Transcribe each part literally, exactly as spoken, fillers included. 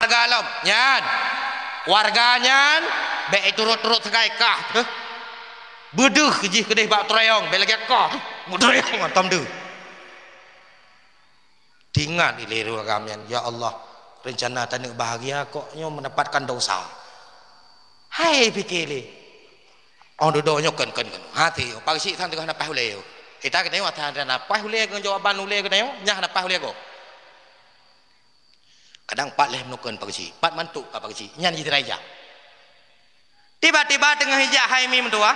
Galom nyan, warga nyan bèk turot-turot sagai kah. Heh. Beudeuh jih keudeh bak teurayong, bèk lagèe kah. Meuteurayong mantong deuh. Tingat ilèe ureueng agam nyan, "Ya Allah, rencana taneuk bahagia kok nyoe mendapatkan dosa." Hai pike lé. Oh, dudoe nyoe kheun, kheun, kheun. Hati, Pak Geuchik sang teungoh na paih ulèe. Ita keuneuk watèe na paih ulèe ngon jawaban ulèe keuneuk, nyan na paih ulèe gob. Kadang pat lhèe meunukon Pak Geuchik, pat mantuk ka Pak Geuchik. Nyan jih teuraja. Tiba-tiba teungoh ijak hai mi meutuah.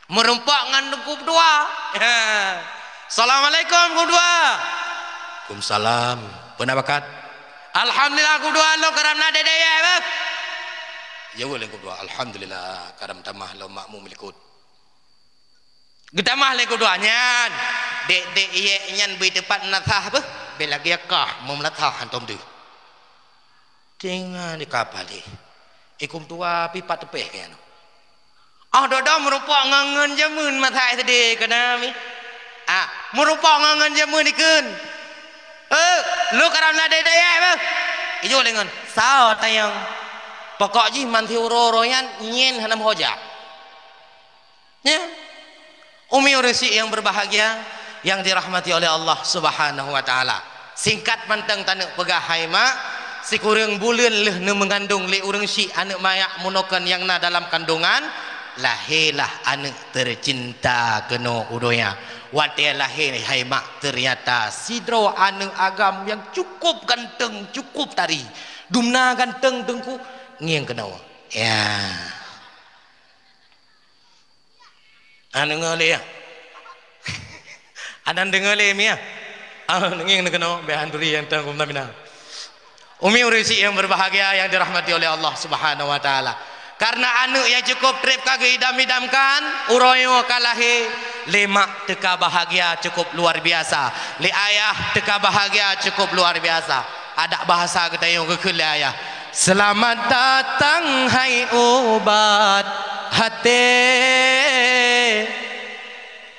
Meurumpok ngon Teungku Peutua. Assalamualaikum, Teungku Peutua. Waalaikumsalam. Peue na bakat? Alhamdulillah, Teungku Peutua, lôn karab na dèk-dèk yèh, beuh. Ya, wéh, Teungku Peutua. Alhamdulillah, karab tamah lôn makmum likot. Geutamah lé Teungku Peutua nyan. Dèk-dèk yèh nyan bri teupat meulasah beuh. Bèk lagèe kah meumeulasah hantom deuh. Teungoh di kapal lé. Ikôm tua pih pat teupèh keu nyan. Oh, dodo meurumpok ngon, ngon jameun masa S D keunan mi. Ah, meurumpok ngon, ngon jameun ikheun. Eh, lôn karab na dèk-dèk yèh beuh. Ijok lé ngon. Sawa tayong. Pokok jih man siuroe-uroe nyan nyen hana meuho jak. Ya. Umi ureueng syik yang berbahagia, yang dirahmati oleh Allah Subhanahu wa Taala. Singkat mantong taneuk peugah hai mak, sikureueng buleuen lheueh neumeungandong lé ureueng syik aneuk manyak meunoken nyang na dalam kandongan, lahé lah aneuk tercinta keunoe u donya. Watèe lahé hai mak, ternyata sidroe aneuk agam nyang cukup ganteng, cukup tari. Dumna ganteng teungku, ngieng keunoe. Ya. Ah, deungoe lé, ya. Aneuk deungoe lé, mi, ya. Ah, ngieng keunoe, bèk han turi nyang tang kumna mina. Umi ureueng syik yang berbahagia yang dirahmati oleh Allah Subhanahu wa Taala. Karena aneuk yang cukup trép ka geuidam-idamkan, uroe nyoe ka lahé, lé mak teuka bahagia cukup luar biasa, lé ayah teuka bahagia cukup luar biasa. Adak bahasa geutanyoe geukheun lé ayah, "Selamat datang hai ubat até,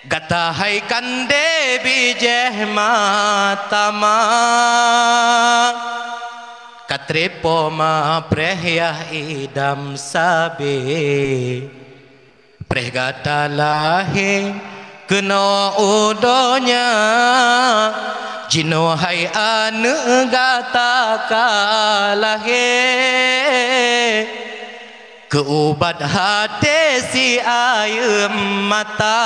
gata hai kandé bijéh mata ma, ka trép poma preh yah idam sabe." Preh gata lahé keunoe u donya, jinoe hai aneuk gata ka lahé, keu ubat até siayeum mata,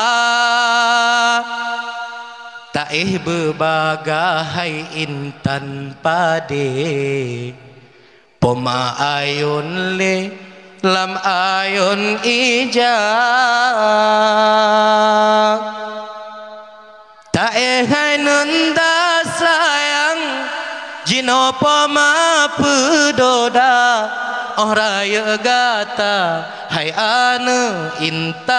taéh beubaga hai intan padé. Poma ayôn lé lam ayôn ija. Taéh hai neunda sayang, jinoe poma peudoda, 'oh rayeuk gata hai aneuk intan.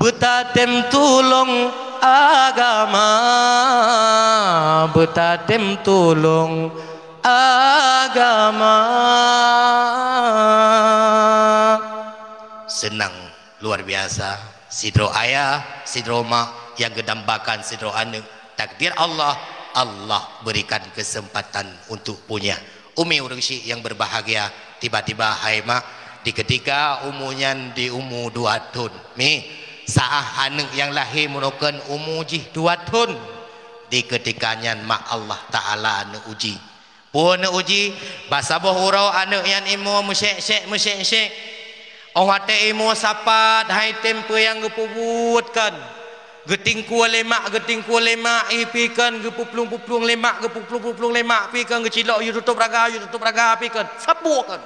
Beutatem tulông agama, beutatem tulông agama. Seunang luar biasa, sidroe ayah, sidroe mak nyang geudambakan sidroe aneuk. Takdir Allah, Allah berikan kesempatan untuk punya. Umi ureueng syik yang berbahagia, tiba-tiba hai mak, di ketika umu nyan di umu dua thon. Mi, saah aneuk nyang lahé meunoken umu jih dua thon. Di ketika nyan mak Allah Taala neuuji. Peue neuuji? Bak saboh uroe aneuk nyan imoe meusék-sék, meusék-sék. 'Oh watèe imoe sapat hai tem peue nyang geupeubuet kan. Geutingkue lé mak, geutingkue lé mak, ih pi kan, geupeuplueng-peuplueng lé mak, geupeuplueng-peuplueng lé mak, pi kan, geucilok yue tutôp raga, yue tutôp raga, pi kan, saboh kan.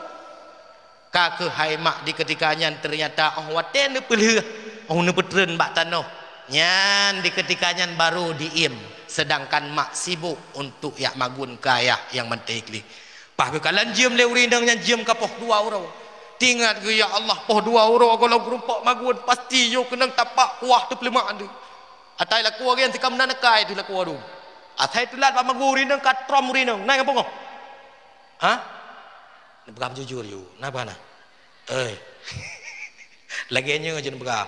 Ka keuh hai mak di ketika nyan ternyata 'oh watèe neupeulheueh, 'oh neupeutreun bak tanoh, nyan di ketika nyan baru diiem, sedangkan mak sibuk untuk jak magun keu ayah nyang mantong gleh. Paih geukalon jeuem lé ureueng inong nyan jeuem ka poh dua uroe. Tingat geuh, "Ya Allah, poh dua uroe goh lom geurumpok magun, pasti yoh keunong tapak kuah teupeuleumak deuh." Atai lakoe geuh nyan teuka meunan akai deuh lakoe dum. Asai teulat bak magun ureueng inong ka trom ureueng inong, na nyang pungoh. Ha? Neupeugah jujur yue, na peue hana? Eh. Lagèe nyoe jeuet neupeugah.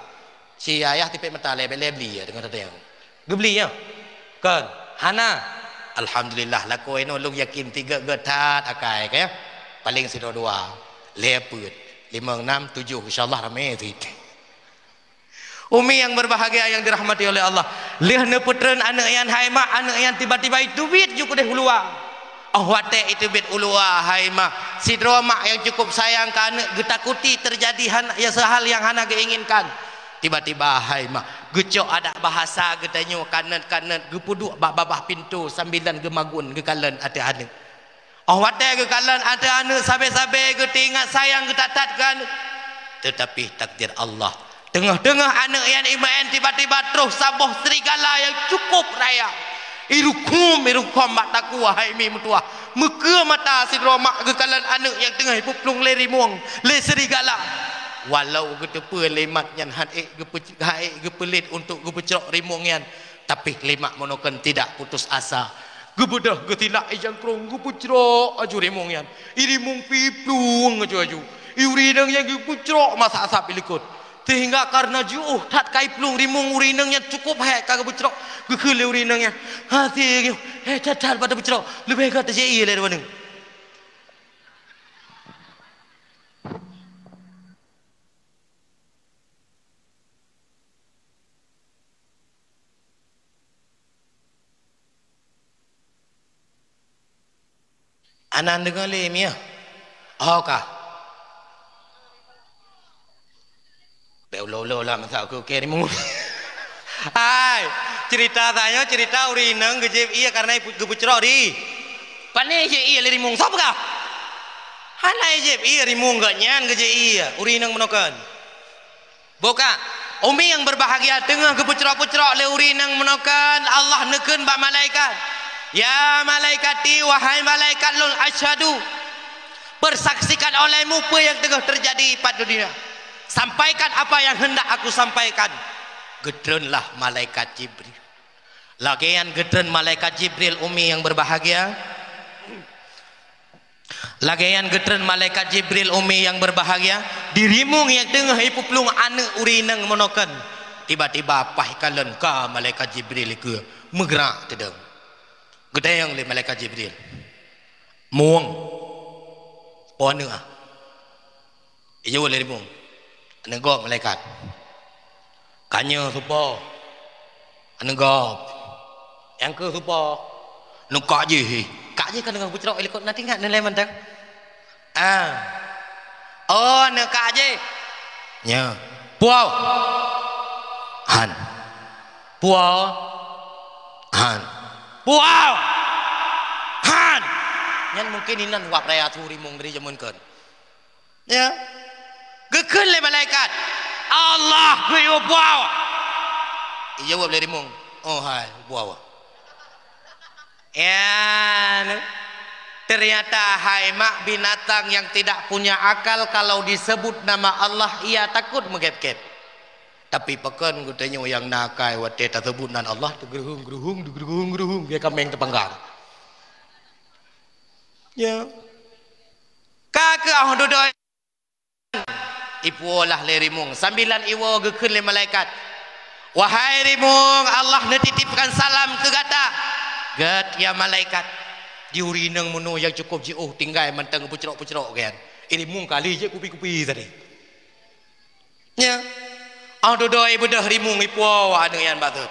Si ayah tipék mata lé, bèk lé beli ya, deungon tateueng. Geubeli ya? Kon. Hana. Alhamdulillah, lakoe nyoe lôn yakin tiga-tiga that akai, ka, ya. Paling sidroe dua, lhèe peuet, limong, nam, tujoh, insyaallah ramè cit. Umi yang berbahagia yang dirahmati oleh Allah, lheueh neupeutreun aneuk nyan, hai mak, aneuk nyan tiba-tiba iteubiet ju keudeh u luwa. Óh watèe iteubiet u luwa, hai mak, sidroe mak yang cukup sayang keu aneuk geutakuti terjadi han-, ya, sehal yang hana geuinginkan. Tiba-tiba, hai mak, geucok adat bahasa geutanyoe kanot-kanot, geupeuduek bak babah pintoe sambilan geumagun geukalon ateueh aneuk. Óh watèe geukalon ateueh aneuk, sabé-sabé geuteuingat sayang geutat-tat keu aneuk. Teutapi takdir Allah, teungoh-teungoh aneuk nyan imeu'en, tiba-tiba troh saboh serigala nyang cukup raya. Irukhom-irukhom bak takue, hai mi meutuwah. Meukeue mata sidroe mak geukalon aneuk nyang teungoh ipeuplueng lé rimueng, lé serigala. Walau geuteupeue lé mak nyan han ék geupeu-, han ék geupeulet untuk geupeucrok rimueng nyan, tapi lé mak meunoe kheun tidak putus asa. Geubeudôh geutilak i jangkrông, geupeucrok aju rimueng nyan. I rimueng pih iplueng aju-aju. I ureueng inong nyan geupeucrok masa asab i likot. Sehingga karena jiôh that ka iplueng rimueng, ureueng inong nyan cukup hék ka geupeucrok. Geukheun lé ureueng inong nyan, "Hasé nyoe, hék that-that bak tapeucrok. Leubeh gèt tajak ié lé droeneuh." Hana neudeungoe lé, Miah? Ho ka. Bèk ulo-ulo lah, masa keu kèe rimueng. Hai, cerita tanyoe cerita ureueng inong geujieb ié karena geupeucrok ri. Pane jieb ié lé rimueng? Soe peugah? Hana jieb ié rimueng, gobnyan geujieb ié ureueng inong meunoe kheun. Buka. Umi yang berbahagia, teungoh geupeucrok-peucrok lé ureueng inong meunoe kheun, Allah neukheun bak malaikat, "Ya malaikati, wahai malaikat lôn, asyhadu, persaksikan olehmu peue nyang teungoh teujadi pat dunia. Sampaikan apa yang hendak aku sampaikan." Geutreunlah malaikat Jibril. Lagèe nyan geutreun malaikat Jibril, umi yang berbahagia. Lagèe nyan geutreun malaikat Jibril, umi yang berbahagia, di rimueng nyang teungoh ipeuplueng aneuk ureueng inong meunoe kheun. Tiba-tiba paih kalon ka malaikat Jibril ikeue meugerak teudong. Geutanyong lé malaikat Jibril, "Mueng, po aneuk ah?" Ijaweueb lé rimueng, "Aneuk gob, malaikat." "Ka nyoe soe po?" "Aneuk gob." "Nyang keu soe po?" "Aneuk kak jih." "Kak jih ka deungoe geucrok i likot, na teuingat neulhèe mantong?" "Ah." "Oh, aneuk kak jih." "Nyo." "Puwoe?" "Han." "Puwoe?" "Han." "Puwoe?" "Han." Nyan mungken inan wab raya su rimueng dari jameun kheun. Ya. Geukheun lé malaikat, "Allah geuyue puwoe." Ijaweueb lé rimueng, "Oh hai, puwoe." Ya, ternyata hai mak, binatang yang tidak punya akal kalau disebut nama Allah ia takut meugèt-gèt. Tapi pakon geutanyoe nyang na akai watèe taseubut nan Allah, teugeureuhung-geureuhung, teugeureuhung-geureuhung, biar kaméng teupanggang. Ya. Ka keuh óh dudoe ipuwoe lah lé rimueng. Sambilan iwoe geukheun lé malaikat, "Wahai rimueng, Allah neutitipkan salam keu gata." "Gèt, ya malaikat." Di ureueng inong meunoe nyang cukôp jiôh tinggai mantong peucrok-peucrok gèt. I rimueng kali jeuet kupi-kupi tadi. Nya. Óh dudoe ibeudôh rimueng ipuwoe aneuk nyan bak thot.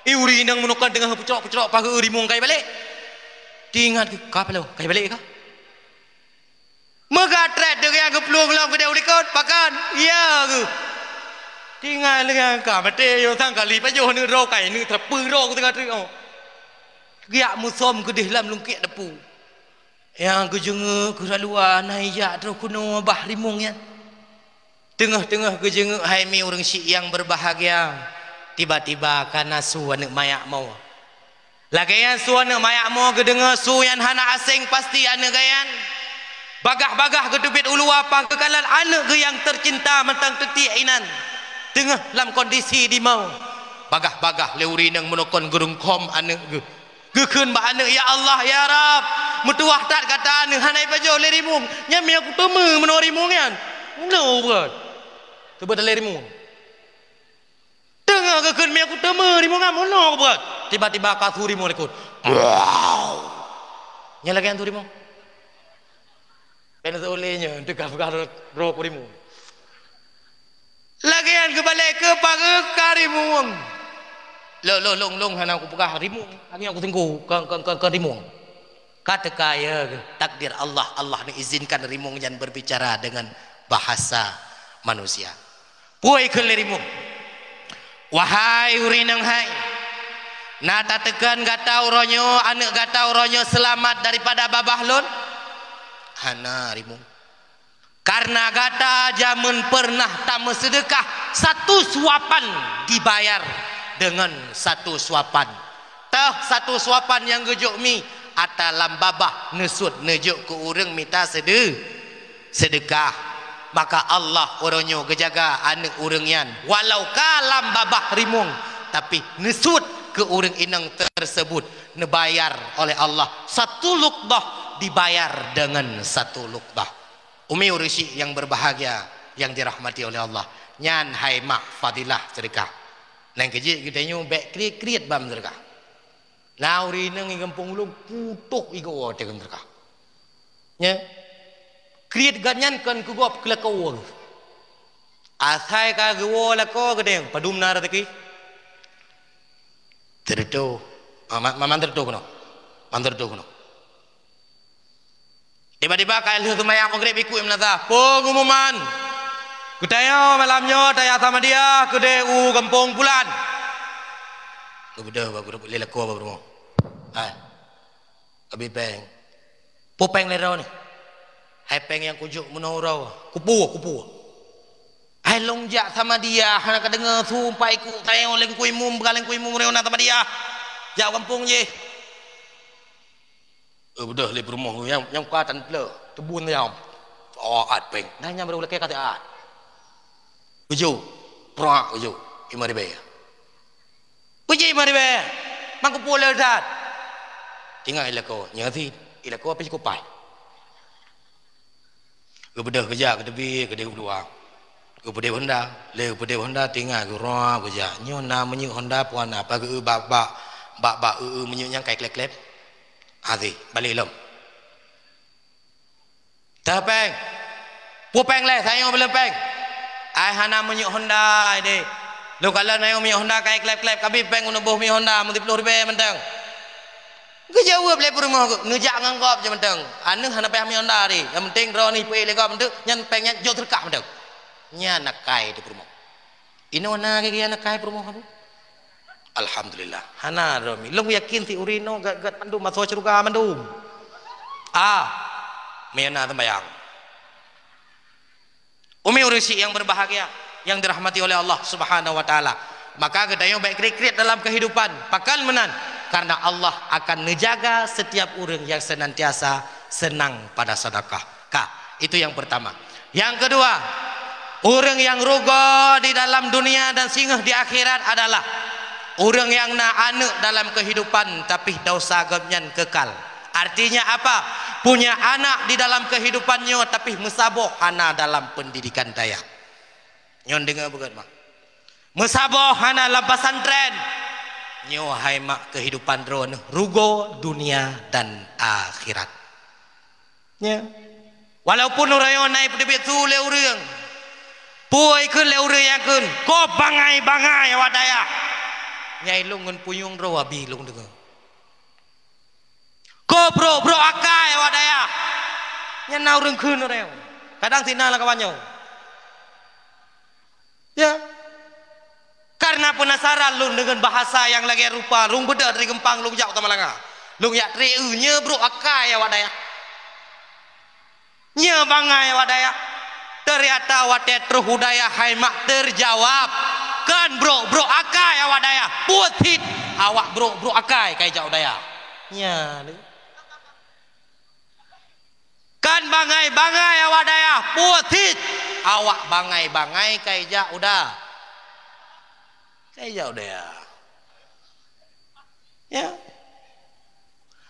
I ureueng inong meunoe kheun teungoh peucrok-peucrok, pahu rimueng kai balek. Teuingat geuh, "Ka paloe, kai balek ka?" Meugatrek deungon geuplueng lom keudeh u likot, pakon? Iya geuh. Tinggai lé nyang ka maté, yo sang kali pajoh neuk droe kai, neuk teupeu droe keu teungoh treuk, oh. Geujak musöm keudeh lam lungkiek depu. Nyang geujeungeuk keu ralua na ijak troh keunoe bah rimueng nyan. Teungoh-teungoh geujeungeuk hai mi ureueng syiek nyang berbahagia, tiba-tiba ka na su aneuk manyak mo. Lagèe nyan su aneuk manyak mo geudeungoe su nyan hana aséng pasti aneuk geuh nyan. Bagah-bagah geuteubiet u luwa pang geukalon aneuk geuh nyang teucinta mantong teutiek inan. Teungoh lam kondisi dimau. Bagah-bagah lé ureueng inong meunoe kheun geurungkhom aneuk geuh. Geukheun bak aneuk, "Ya Allah, ya Rabb, meutuwah that gata aneuk hana ipajoh lé rimueng. Nyan meunyo kuteumé meunoe rimueng nyan, meunoe beuet." Teubiet lé rimueng. Teungoh geukheun, "Meunyo kuteumé rimueng nyan, meunoe beuet." Tiba-tiba ka su rimueng likot. Nyan lagèe nyan su rimueng. Pen seuleh nyoe teuka peugah droe ku rimueng. Lagèe nyan keubalek keu pageue ka rimueng. Lo, lo, long, long, hana kupeugah rimueng. Lagèe nyan kuteungku, ka, ka, ka, ka rimueng. Ka teuka, ya, takdir Allah, Allah neuizinkan rimueng nyan berbicara dengan bahasa manusia. Peue kheun lé rimueng? Wahai ureueng inong hai, na tateukeun gata uroe nyoe, aneuk gata uroe nyoe seulamat daripada babah lôn? Hana, rimueng. Karena gata jameun pernah tameuseudeukah, satu suapan dibayar dengan satu suapan. Teuh satu suapan nyang geujok mi, ata lam babah neusuet neujok keu ureueng mita seudeu-, seudeukah. Maka Allah uroe nyoe geujaga aneuk ureueng nyan, walau ka lam babah rimueng, tapi neusuet keu ureueng inong tersebut neubayar oleh Allah. Satu luqdah dibayar dengan satu luqdah. Umi ureueng syik yang berbahagia, yang dirahmati oleh Allah, nyan hai mak fadilah seudeukah. Nyang keujeuet geutanyoe bèk kriet-kriet bak meuseudeukah. Na ureueng inong di gampông ulôn putôh igoe watèe geumeuseudekah. Nyan. Kriet gobnyan kon keu gob, keu lakoe. Asai ka geuwoe lakoe geutanyoe, padum na raseuki? Teureutôh. Ah, ma-, ma-, man teureutôh keunoe. Man teureutôh keunoe. Tiba-tiba ka lheueh seumayang Maghrib ikôt meunasah, pengumuman. Geutanyoe malam nyoe tajak Samadiyah keudéh u gampông pulan. Geubeudôh bak gurôp lé lakoe bak rumoh. Hai. Abi péng. Peue péng lé droeneuh? Hai péng nyang kujok meunoe uroe. Kupeue, kupeue. Hai lôn jak Samadiyah, hana kadeungoe su pat ikôt tayong lé Teungku Imum, beugaleng Teungku Imum reuna Samadiyah. Jak gampông jih. Eh, beudôh lé peurumoh nyang, nyang ka tan pleuh, teubun nyang. Oh, at péng. Nah, nyang baru lakèe ka at. Uju, prak uju, lima ribèe. Uji lima ribèe. Mang kupeue le dat. Tinggai ilako, nyang si, ilako apa cukup pai. Geubeudôh geujak keu teubi, keudéh u luwa. Geupeudeh Honda, lé geupeudeh Honda, tinggai geurab geujak. Nyoe na minyeuk Honda puan na, apa geu bak, bak, bak, bak, eu, eu, minyeuk nyang kai klep-klep. Azi, balek lom. Teuh péng. Peue péng lé, sayong belom péng. Ai hana minyeuk Honda, ai deh. Lôn kalon ayong minyeuk Honda kai klep-klep, kabi péng uneuk boh minyeuk Honda, meusiploh ribèe mantong. Geujaweueb lé peurumoh geuh, neujak ngon gob je mantong. Aneuk hana payah minyeuk Honda ri. Nyang penting droeneuh peuék lé gob mantong, nyan péng nyan jok seudeukah mantong. Nyan akai di peurumoh. Inoe na geuh nyan akai peurumoh tu. Alhamdulillah. Hana droe mi. Lôn yakin si ureueng nyoe gèt-gèt mandum masuk syeuruga mandum. Ah, meunan sembayang. Umi ureueng syik yang berbahagia, yang dirahmati oleh Allah Subhanahu wa Ta'ala. Maka geutanyoe bèk kriet-kriet dalam kehidupan. Pakon meunan? Karena Allah akan menjaga setiap ureueng yang senantiasa senang pada sedekah. Ka, itu yang pertama. Yang kedua, ureueng yang rugoe di dalam dunia dan singoh di akhirat adalah ureueng yang na aneuk dalam kehidupan, tapi dosa gobnyan kekal. Artinya apa? Punya anak di dalam kehidupan nyoe, tapi meusaboh hana dalam pendidikan dayah. Nyoe deungoe beugèt, mak. Meusaboh hana lam pesantren. Nyoe hai mak kehidupan droeneuh rugoe dunia dan akhirat. Nya. Walaupun ureueng nyoe na ipeuteubiet su lé ureueng. Peue kheun lé ureueng nyang kheun, "Ko bangai-bangai awak dayah." Nyai lôn ngon punyueng droe abi lôn deungoe. "Ko brok-brok akai awak dayah." Nyan na ureueng kheun ureueng. Kadang sinan lam kawan nyoe. Ya. Karena penasaran lôn deungon bahasa nyang lagèe rupa, lôn beudôh dari Geumpang lôn jak u Samalanga. Lôn jak trép, "Eu, nyoe brok akai awak dayah." Nyoe bangai awak dayah. Ternyata watèe troh u dayah hai mak teujawab, "Kon brok-brok akai awak dayah, peue cit awak brok-brok akai kai jak u dayah." Nya. Kon bangai-bangai awak dayah, peue cit awak bangai-bangai kai jak u da-, kai jak u dayah. Ya.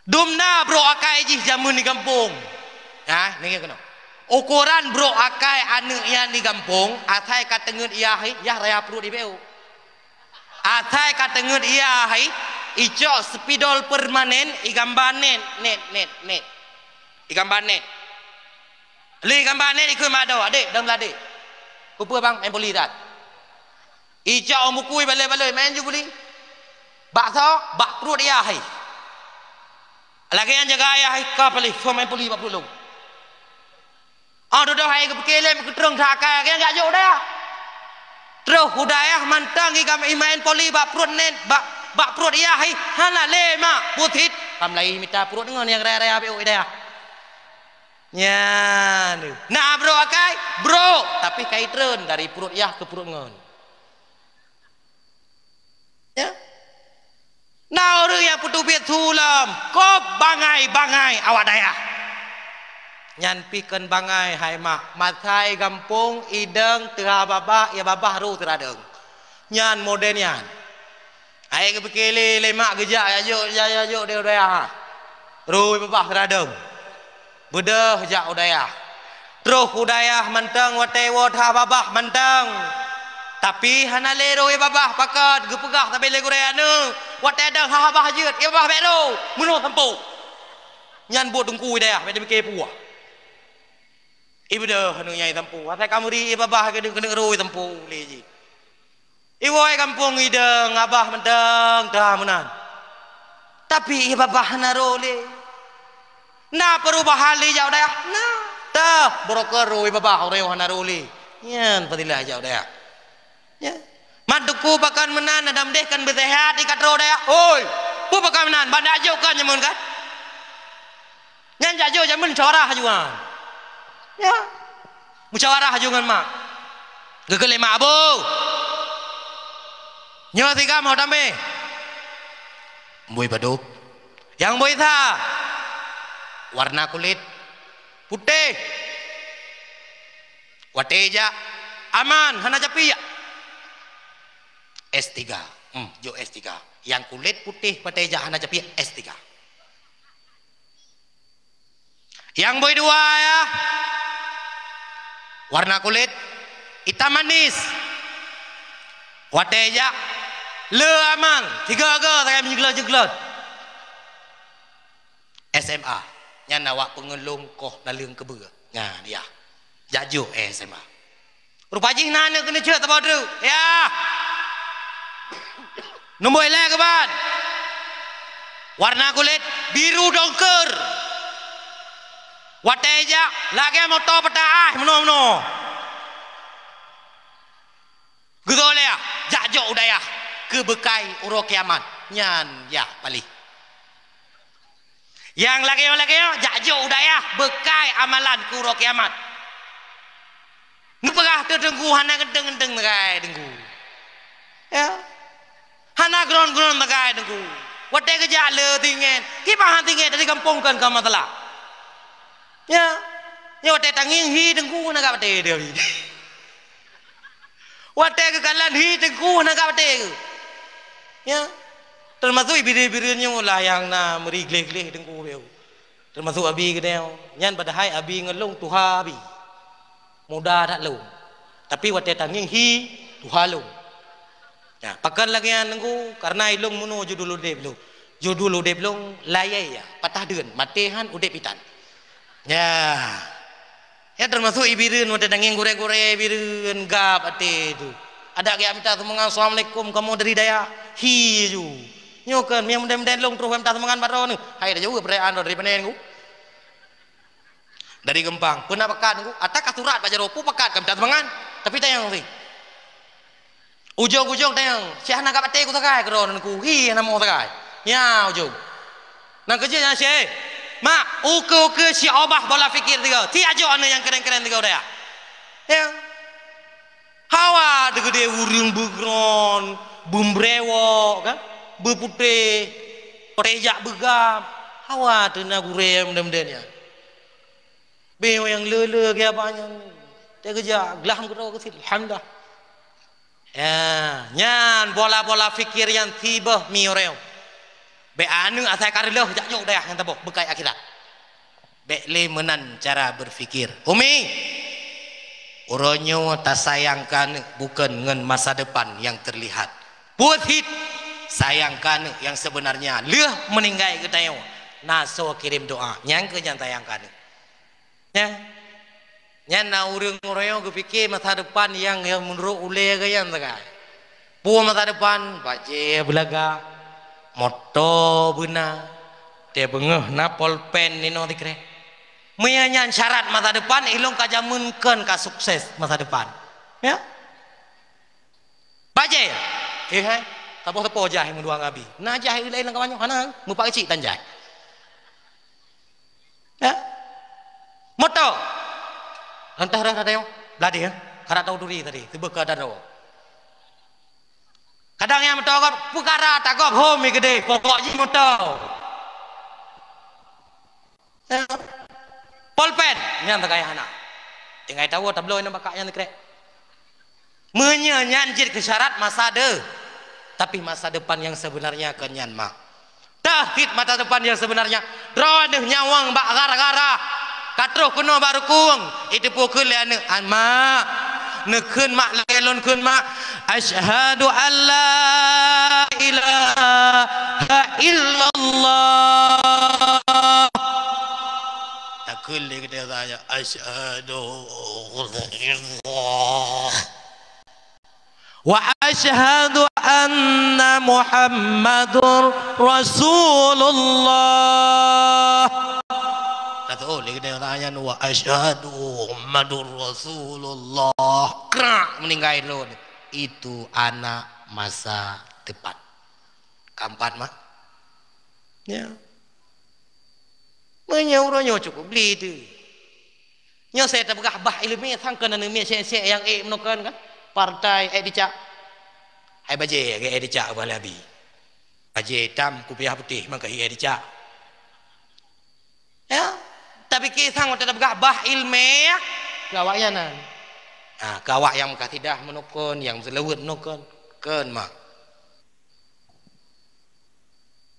Dum na brok akai jih jameun di gampông. Ha, nyan keunoe. Ukoran brok akai aneuk nyan di gampông, asai ka teungeut yah, yah raya pruet di B O. Asai ka teungeut yah, Icok spidol permanen, igamba nét, nét, nét, nét. Igamba nét. Lé gamba nét ikheun mak droe, "Adék, dong ladék." "Peue, Bang?" "Main poli that." Icok ôn bukui balée-balée, "Main ju poli." "Bak soe?" "Bak pruet yah hai." "Lagée nyan jaga yah hai, ka paléh, soe main poli bak pruet lôn." Oh, dudoe hai geupike lé, meukeutreung that akai, nyang jak jok u dayah. Troh u dayah mantong i gam-, i main poli bak pruet nét, bak, bak pruet yah hai, hana lé mak, putit. Ka mulai mita pruet ngon nyang raya-raya beu i dayah. Nyan. Na brok akai? Brok, tapi ka itreun dari pruet yah keu pruet ngon. Ya. Na ureuëng nyang peuteubiet su lom, kop bangai-bangai awak dayah. Nyan pih kon bangai hai mak, masa i gampông idong teuha babah, ie babah ro teuradong. Nyan model nyan. Hai geupike lé, lé mak geujak, jak jok, jak, jak jok di dayah. Ro ie babah teuradong. Beudôh jak u dayah. Troh u dayah mantong watée woe that babah mantong. Tapi hana lé ro ie babah, pakon geupeugah sabe lé gurée aneuk. Watée dong that babah jeuet, ie babah bék ro, meunoe sampôh. Nyan buet teungku i dayah, bék jipike peue. Ibeudôh aneuk nyan ie sampôh. Asai ka meuri ie babah keuneuk, keuneuk ro ie sampôh lé jih. Iwoe gampông idong abah mantong that meunan. Tapi ie babah hana ro lé. Na peurubahan lé jak u dayah? Na. Teuh, beurokon ro ie babah ureuëng hana ro lé. Nyan fadilah jak u dayah. Ya. Mat teungku pakon meunan, adam deh kan beuseuhat i ka troh u dayah. Oi, peue pakon meunan? Ban jak jok kan jameun kan? Nyan jak jok jameun musyawarah aju nyan. Ya. Musyawarah aju ngon mak. Geukheun lé mak, "Abu, nyoe siga mo tamé." "Bui padub?" "Nyang bui sa, warna kulit putéh. Watée jak aman, hana capiek." "S tiga." "Hmm, jok S tiga. Nyang kulit putéh watée jak hana capiek, S tiga." "Nyang bui dua ya, warna kulit itam manis. Watée jak le aman, tiga ga sagai meujeuglot-jeuglot." "S M A, nyan awak peungeulong koh naleueng keubeue." Nyan ya. Jak jok S M A. Rupa jih na aneuk keuneuk ceuet saboh treuk. Ya. Numboi lhée keuban. Warna kulit biru dongkeur. Watée jak lagée moto peuta ah meunoe-meunoe. Geutoleh jak jok u dayah keu beukai uroe kiamat. Nyan ya paléh. Nyang lagée-lagée nyoe jak jok u dayah beukai amalan keu uroe kiamat. Neupeugah teuh teungku hana geunteng-geunteng sagai teungku. Ya. Hana geuron-geuron sagai teungku. Watée geujak le tinggai, kiban tinggai dari gampông kan ka masalah. Ya. Nyoe watée tangieng hi teungku hana gak batée dia. Watée geukalon hi teungku hana gak batée. Ya. Teumasuk ibireuen-bireuen nyoe lah nyang na meuri gleh-gleh teungku beu. Teumasuk abi geutanyoe. Nyan padahai abi ngon lôn tuha abi. Muda that lôn. Tapi watée tangieng hi tuha lôn. Ya, pakon lagée nyan teungku, karena ilôn meunoe judul udeb lôn. Judul udeb lôn layée ya, patah deuen, maté han udeb itan. Ya. Ya, teumasuk ibireuen watée tangieng gurée-gurée ibireuen gab até tu. Adak geujak mita sumbangan, "Assalamualaikum, kamoe dari dayah." Hi ju. Nyoe kan, meunyo meudan-meudan lôn troh mita sumbangan bak droeneuh. Hai, dah jauh perayaan dari panen ku. Dari Geumpang. Peue na pakat ku? Ata ka surat bak jaroe, peue pakat ka mita sumbangan. Tapi tanyong sih. Ujong-ujong tanyong, "Si hana gak batée ku sagai keudroe nan ku?" "Hi, hana mo sagai." Nya ujong. Nan keujeuet nyan si, "Mak, ukeue-ukeue si obah bola fikir tiga. Si ajok aneuk nyang keren-keren tiga udaya." Ya. Hawa teugeudée ureuëng beugron, beumbrewok, kan? Beuputéh, rejak beugam. Hawa teuna gurée meudan-meudan nyan. Beu nyang le-le geuh abah nyan. Teugeujak glah meukeudroe keusit. Alhamdulillah. Ya, nyan bola-bola fikir nyang sibeuh mi ureung. Bék aneuk asai ka reuloh jak jok dayah nyang taboh beukai akhirat. Bék lé meunan cara berpikir. Umi, uroe nyoe tasayang keu aneuk bukon ngon masa depan nyang terlihat. Puet hit. Sayang keu aneuk nyang sebenarnya lheueh meuninggai geutanyoe, na soe kirém doa. Nyang keuh nyang sayang keu aneuk. Nyan, nyan na ureuëng uroe nyoe geupike masa depan nyang, nyang meunurot ulée geuh nyan sagai. Peue masa depan? Bajée beulaga, moto beuna, teuh beungoh na polpen ninoe sikreh. Meunyoe nyan syarat masa depan, ilong ka jameun kon ka sukses masa depan. Ya? Bajée. Eh, hai. Saboh teupeu jai meudua ngabi. Na jai laén lam kawan nyoe, hana, meupak cit tan jai. Ya? Moto. Lantah dah tadi, beladih, ya. Kada tahu duri tadi, tiba ke ada dua. Kadang nyang moto gop, pukara tak gop, hom mi gede, pokok ji moto. Ya. Polpen, nyan tagayah anak. Tinggai tahu tabloe nang bakak nyan krek. Meunyoe nyan jeuet keu syarat masa de-, tapi masa depan nyang sebenarnya kon nyan, mak. Tah cit masa depan nyang sebenarnya, droeneuh nyawöng bak gara-gara, ka troh keunoe bak rukung, iteupeue kheun lé aneuk, "An, mak, neukheun mak lagée lôn kheun mak, asyhadu an la ilaha illallah." Takheun lé geutanyoe, "Asyhadu an la ilaha illallah." Wa asyhadu anna Muhammadur Rasulullah. Kata, oh, lagi dia tanya, "Wa asyhadu Muhammadur Rasulullah." Krak, meninggai dulu. Itu anak masa depan. Keempat, mak. Ya. Meunyoe uroe nyoe cukup bli teuh. Nyoe saya tapeugah bah ileumé sang keunan miet sek-sek nyang ék meunoe kan, kan? Partai ék dicak. Hai bajée, ék dicak bah lé Abi. Bajée itam, kupiah putéh, mangka hi ék dicak. Ya, tapi kisang watée tapeugah bah ileumé, ya, keu awak nyan nan. Ha, keu awak nyang meukasidah meunoe kon, nyang meuseulaweuet meunoe kon, kon mak.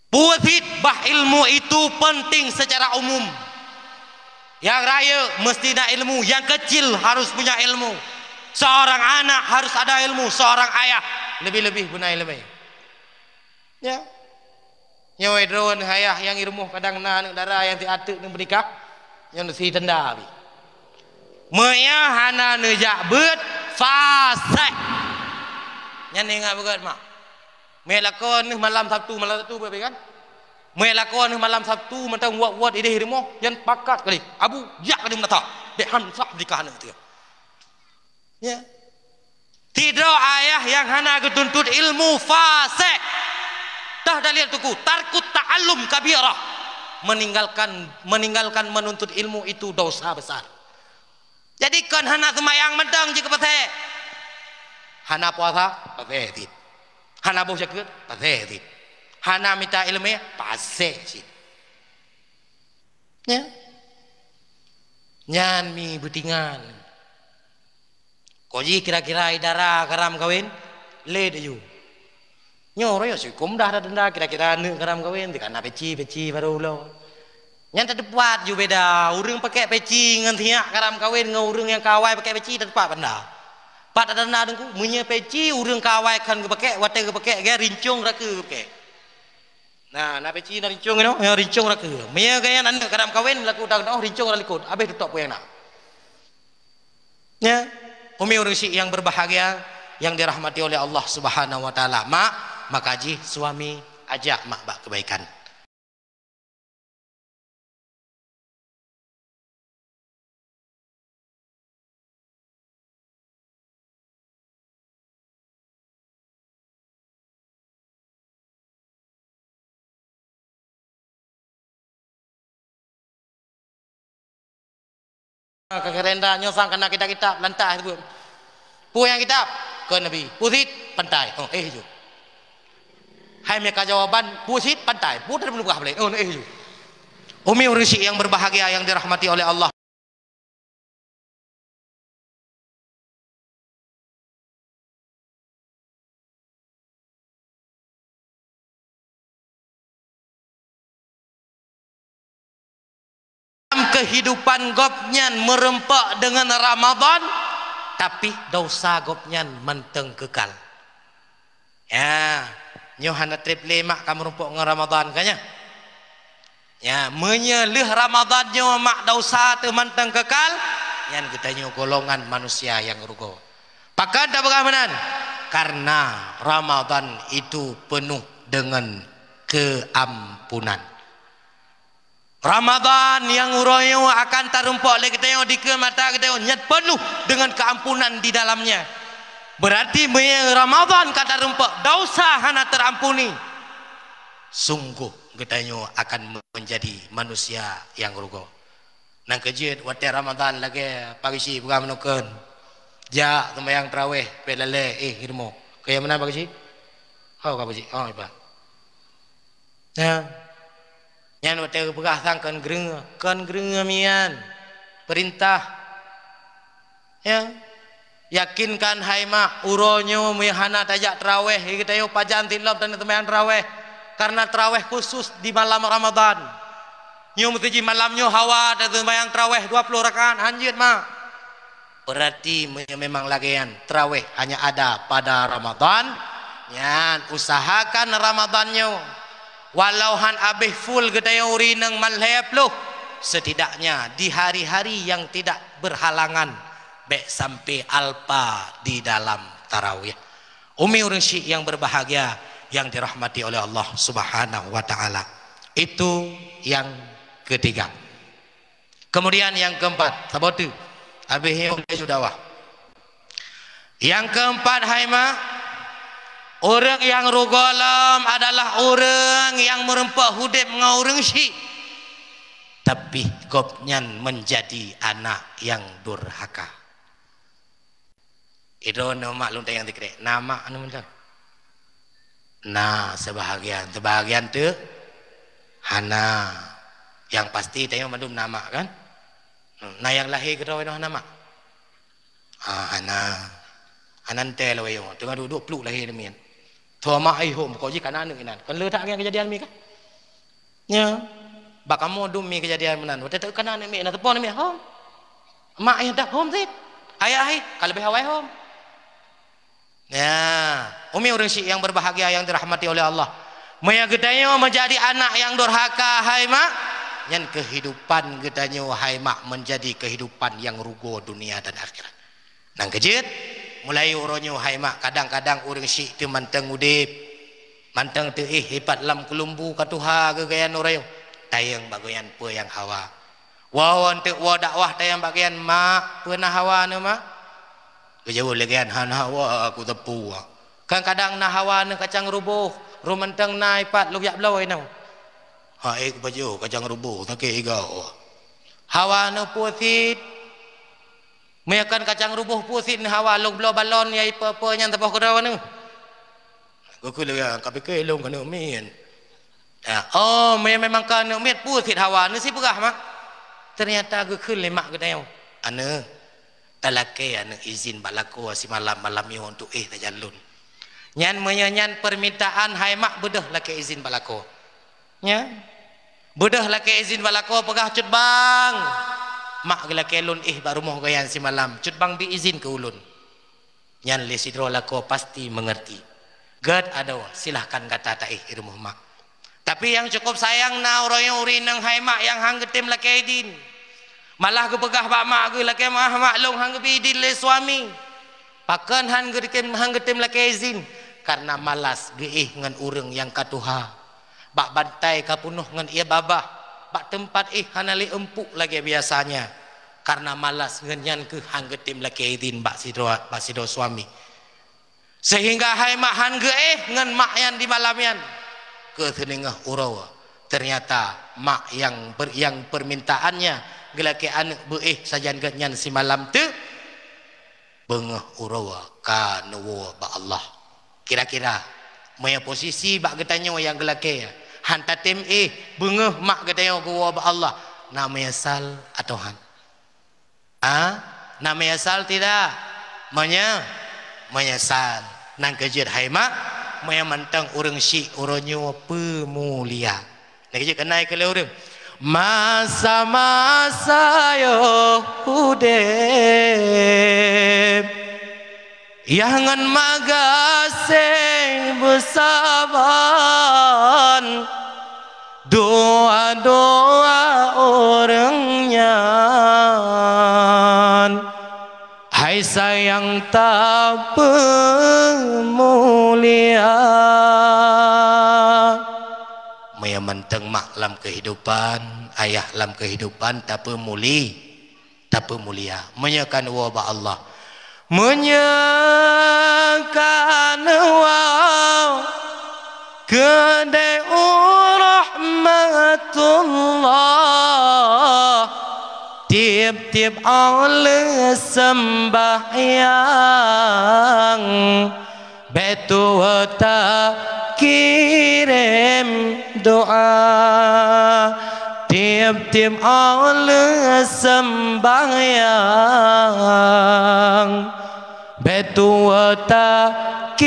Peue cit bah ilmu itu penting secara umum. Nyang rayeuk mesti na ilmu, nyang kecil harus punya ilmu. Seorang anak harus ada ilmu, seorang ayah lebih-lebih beuna ilmu. Ya. Nyoe droen ayah nyang i rumoh kadang na aneuk dara nyang siat teuk neumeurikah, nyan si tenda bi. Meunyo hana neujak beuet, faseh. Nyan ingat beugét mak. Mé lakoe neuh malam Sabtu, malam Sabtu beuet kan? Mé lakoe neuh malam Sabtu mantong wat-wat idéh rumoh, nyan pakat kali. Abu, jak kali meunata. Dek han sah nikah aneuk teuh. Ya. Sidroe ayah nyang hana geutuntut ilmu fasek. Tah dalil tuku, tarkut ta'allum kabirah. Meninggalkan, meninggalkan menuntut ilmu itu dosa besar. Jadi kon hana seumayang mantong jeuet keu pasé. Hana puasa, pasé cit. Hana boh jakeuet, pasé cit. Hana mita ileumé, pasé cit. Ya. Nyan mi beutingan. Ko jih kira-kira idara karam kawén, lé dayuh. Nyoe royok sikum dah ada denda kira-kira aneuk karam kawén, teuka na peci, peci barô ulo. Nyan tateupat ju beda, ureuëng pakai peci ngon siyak karam kawén ngon ureuëng nyang ka awai pakai peci tateupat benda. Pat ada denda teungku, meunyoe peci ureuëng ka awai kan geupakai, watée geupakai gaya rincong raka geupakai. Nah, na peci na rincong inoe, ya rincong raka. Meunyoe gaya aneuk karam kawén laku dah oh rincong lam likot, habéh tutop peue nyang na. Ya, umi ureuëng syik yang berbahagia yang dirahmati oleh Allah Subhanahu wa taala. Mak, maka jih suami ajak mak bak kebaikan. Ka kerenda nyoe sang kana kitab-kitab lantas teubeuet. Peue nyang kitab? Keu Nabi. Peue cit? Pantai. Oh, eh ju. Hai meuka jawaban, peue cit? Pantai. Peue tadi peugah boleh. Oh, eh ju. Umi ureuëng syik yang berbahagia yang dirahmati oleh Allah. Dalam kehidupan gobnyan meureumpok deungon Ramadan, tapi dosa gobnyan mantong keukal. Ya, Nyoe hana treb lé mak ka meurumpok ngon Ramadan, kan nyan? Ya, meunyoe lheueh Ramadan nyoe mak desya teuh mantong keukal, nyan geutanyoe golongan manusia nyang rugoe. Pakon tapeugah meunan? Karena Ramadan itu penuh dengan keampunan. Ramadan nyang uroe nyoe akan tarumpok lé geutanyoe dikeue mata geutanyoe, nyan penuh dengan keampunan di dalamnya. Berarti meunyoe Ramadan ka tarumpok, desya hana terampuni, sungguh geutanyoe akan menjadi manusia nyang rugoe. Nyang keujeuet watée Ramadan lagée Pak Geuchik peugah meunoe kheun, jak seumayang taraweh, peulalé, eh, i rumoh. Keu nyang meunan Pak Geuchik? Ho ka Pak Geuchik? Oh, iba. Ya. Nyan watée geupeugah sang kon geureungoe, kon geureungoe mian. Peurintah. Ya. Yakinkan hai mak, uroe nyoe meunyoe hana tajak taraweh, geutanyoe pajan silom taneuk seumayang taraweh. Karena taraweh khusus di malam Ramadan. Nyoe meuseujih malam nyoe hawa taseumayang taraweh dua ploh rakaat, hanjeuet mak. Berarti meunyoe memang lagée nyan, taraweh hanya ada pada Ramadan, nyan usahakan Ramadan nyoe. Walau han abéh full geutanyoe uri inong malhée ploh, setidaknya di hari-hari yang tidak berhalangan, bék sampai alpa di dalam tarawih. Umi ureuëng syiek yang berbahagia yang dirahmati oleh Allah Subhanahu wa Ta'ala. Itu yang ketiga. Kemudian yang keempat, saboh teuk. Habéh nyoe laju dakwah. Yang keempat, hai mak, ureuëng nyang rugoe lom adalah ureuëng nyang meurumpok udeb ngon ureuëng syiek, tapi gobnyan menjadi anak nyang durhaka. Idroe na mak lôn tanyong sikrek, na mak anu mantong? Na, sebahagian, sebahagian teuk hana. Nyang pasti tanyoe mandum na mak kan? Na nyang lahé keudroe nyoe hana mak? Ah, hana. Hana ntée lawée nyoe, teungoh duek-duek pluek lahé namiet. Tho mak ai hom, kok jih kana aneuëk inan. Kon le that ngon keujadian mi kan? Nya, bak kamoe dum mi keujadian meunan. Watée teuka na aneuk miet, na teupo aneuk miet, hom. Mak ayah dah hom sit. Ayah hai, ka leubeh awai hom. Ya, umi ureuëng syiek yang berbahagia yang dirahmati oleh Allah. Meunyoe geutanyoe menjadi anak yang durhaka, hai mak, nyan kehidupan geutanyoe, hai mak, menjadi kehidupan yang rugoe dunia dan akhirat. Nyang keujeuet, mulai uroe nyoe hai mak, kadang-kadang ureuëng syiek teuh mantong udeb, mantong teuh éh ipat lam keulumbu ka tuha geugaian uroe nyoe. Tayong bak gobnyan peue nyang hawa. Woe-woe teuk woe dakwah tayong bak gobnyan, "Mak, peue na hawa neuh, Mak?" Geujaweueb lé gobnyan, "Hana hawa, aku teupeu." Kadang-kadang na hawa neuh kacang ruboh, rhom mantong na ipat lôn jak bloe inoe. "Ha ék pajoh kacang ruboh, sakét igoe." Hawa neuh peue cit? Meunyoe kon kacang ruboh peue cit neuh hawa, lôn bloe balon nyang ipe-pe nyan saboh keudroe neuh. Geukheun lé gobnyan, "Ka pike lôn keuneuk miet." Ya, oh, meunyoe memang keuneuk miet peue cit hawa neuh, sipeugah mak. Ternyata geukheun lé mak geutanyoe, "Aneuëk, talakée aneuëk izin bak lakoe simalam, malam nyoe untuk éh sajan lôn." Nyan meunyoe nyan permintaan hai mak, beudôh lakée izin bak lakoe. Nya. Beudôh lakée izin bak lakoe, peugah, "Cut bang, mak geulakée lôn éh bak rumoh gobnyan simalam, cut bang bi izin keu ulôn." Nyan lé sidroe lakoe pasti meungerti. "Gét adoe, silahkan gata taéh i rumoh mak." Tapi nyang cukup sayang na uroe nyoe ureuëng inong hai mak nyang han geutem lakée idin. Malah geupeugah bak mak geuh, "Lakée meu'ah mak, lôn han geubi idin lé suami." Pakon han geutem, han geutem lakée izin? Karena malas geuéh ngon ureuëng nyang ka tuha. Bak bantai ka peunoh ngon ié babah, bak teumpat éh hana lé eumpuk lagée biasanya. Karena malas ngon nyan keuh han geutem lakée izin bak sidroe, bak sidroe suami. Sehingga hai mak han geuéh ngon mak nyan di malam nyan. Keu seuningoh uroe, ternyata mak nyang ber-, nyang permintaannya geulakée aneuëk beuéh sajan gobnyan simalam teuk, beungoh uroe ka neuwoe bak Allah. Kira-kira, meunyoe posisi bak geutanyoe nyang geulakée, han tatem éh, beungoh mak geutanyoe geuwoe bak Allah, na meunyeusal atawa han? Ha? Na meunyeusal tidak? Meunye-, meunyeusal. Nyang keujeuet hai mak, meunyoe mantong ureuëng syiek uroe nyoe peumulia. Nyang keujeuet keunan keu lé ureuëng. Masa-masa yoh udeb, yah ngon mak gaseng Saban dua-dua ureuëng nyan, hai sayang tapeumulia. Meunyoe mantong mak lam keuhidupan, ayah lam keuhidupan, tapeumuli-, tapeumulia. Meunyoe kan woe bak Allah, meunyoe kan woe keudeh u rahmatullah, tieb-tieb óh lheueh seumbahyang, bék tuwoe takirém doa. Tieb-tieb óh lheueh seumbahyang, bék tuwoe takirém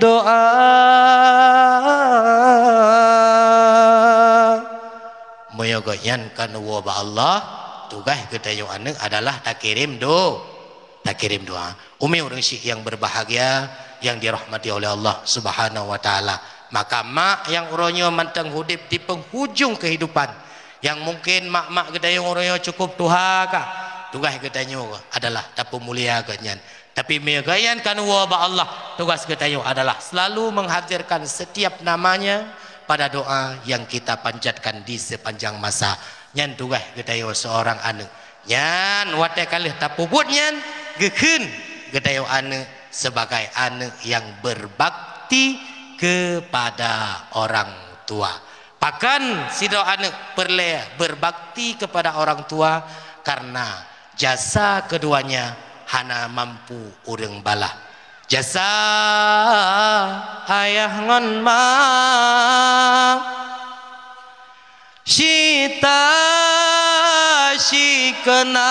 doa. Meunyoe gobnyan kan woe bak Allah, tugaih geutanyoe aneuëk adalah takirém do-, takirém doa. Umi ureuëng syik yang berbahagia, yang dirahmati oleh Allah Subhanahu wa Taala. Maka mak nyang uroe nyoe mantong udeb di penghujung kehidupan, yang mungkin mak-mak geutanyoe uroe nyoe cukup tuha ka, tugaih geutanyoe adalah tapeumulia gobnyan. Tapi meunyoe gobnyan kan woe bak Allah, tugas geutanyoe adalah selalu menghadirkan setiap namanya pada doa yang kita panjatkan di sepanjang masa. Nyan tugaih geutanyoe seorang aneuëk. Nyan watée ka lheueh tapeubuet nyan, geukheun geutanyoe aneuëk sebagai aneuëk yang berbakti kepada orang tua. Pakon sidroe aneuëk peureulée berbakti kepada orang tua? Karena jasa keduanya hana mampu ureuëng balah. Jasa ayah ngon ma, cita sikeunang,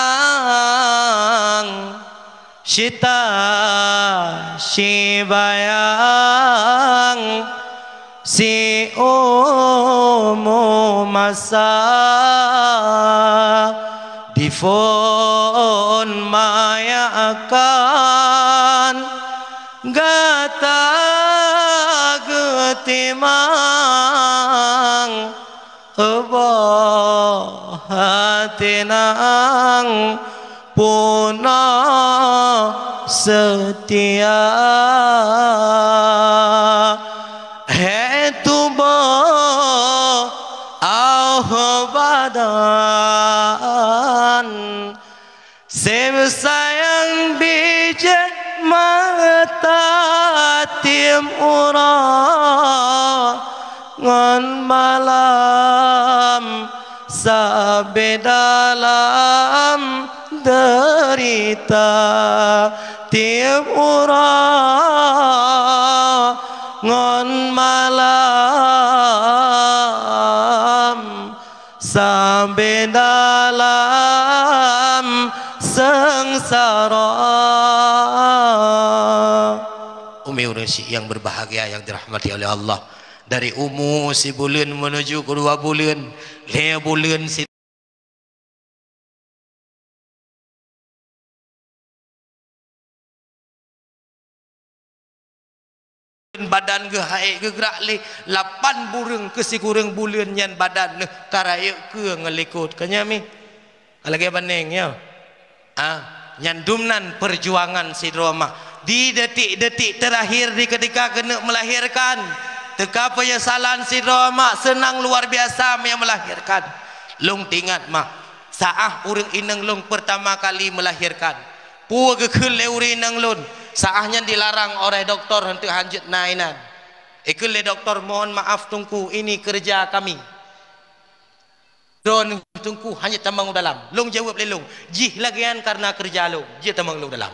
cita sibayang, siumu masa. Diphon maya akan gata geutimang, boh até nang puna seutia. Hai tuboh, oh badan, seb sayang bijéh mata tieb uroe ngon malam, sabe dalam deurita tieb uroe ngon malam, sabe dalam seungsara. Umi ureuëng syik yang berbahagia yang dirahmati oleh Allah, dari umu sibuleuen menuju keu dua buleuen, lhée buleuen si badan geuh hek geugrak lé lapan bureueng keu sikureueng buleuen nyan badan neuh ka rayeuk keue ngon likot. Ka nyan mi? Ka lagée baneng, ya? Ah, nyan dumnan perjuangan sidroe mak. Di detik-detik terakhir di ketika keuneuk melahirkan, teuka penyesalan sidroe mak seunang luar biasa meunyo melahirkan. Lôn teuingat mak, saah ureuëng inong lôn pertama kali melahirkan. Peue geukheun lé ureuëng inong lôn, saah nyan dilarang oleh doktor, hana hanjeuet na inan. Ikheun lé doktor, "Mohon maaf Teungku, ini kerja kami." Droeneuh Teungku hana tamong u dalam. Lôn jaweueb lé lôn, "Jih lagée nyan karena keureuja lôn, jeuet tamong lôn u dalam."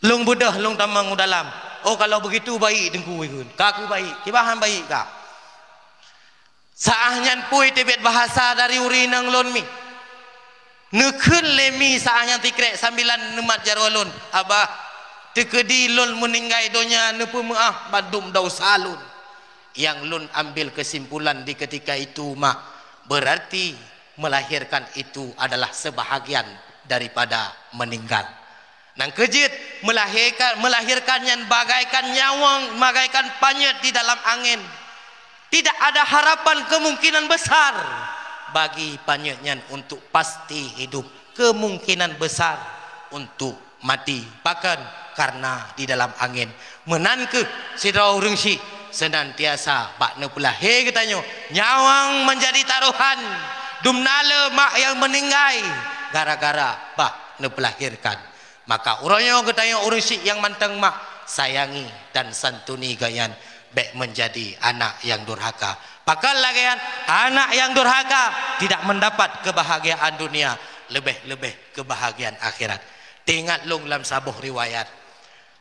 Lôn beudôh lôn tamong u dalam. "Oh, kalau begitu baik Teungku," ikheun. "Ka keuh baik, kiban han baik ka." Saah nyan pui teubiet bahasa dari ureuëng inong lôn mi. Neukheun lé mi saah nyan sikrek sambilan neumat jaroe lôn, "Abah, teukeudi lôn meuninggai donya neupeumeuáh bandum desya lôn." Nyang lôn ambil kesimpulan di ketika itu, mak, berarti melahirkan itu adalah sebahagian daripada meninggal. Nyang keujeuet, Melahirkan, melahirkan nyan bagaikan nyawöng, bagaikan panyöt di dalam angén. Tidak ada harapan kemungkinan besar bagi panyöt nyan untuk pasti hidup, kemungkinan besar untuk mati. Pakon? Karena di dalam angén. Meunan kheueh sidroe ureuëng syik seunantiasa bak neupeulahé geutanyoe nyawöng meunjadi tarohan, dumna le mak nyang meuninggai gara-gara bah neupeulahirkan. Maka uroe nyoe geutanyoe ureuëng syik nyang mantong mak, sayangi dan santuni gobnyan, bék meunjadi anak nyang durhaka. Pakon lagée nyan? Anak nyang durhaka tidak mendapat kebahagiaan dunia, leubeh-leubeh kebahagiaan akhirat. Teuingat lôn lam saboh riwayat.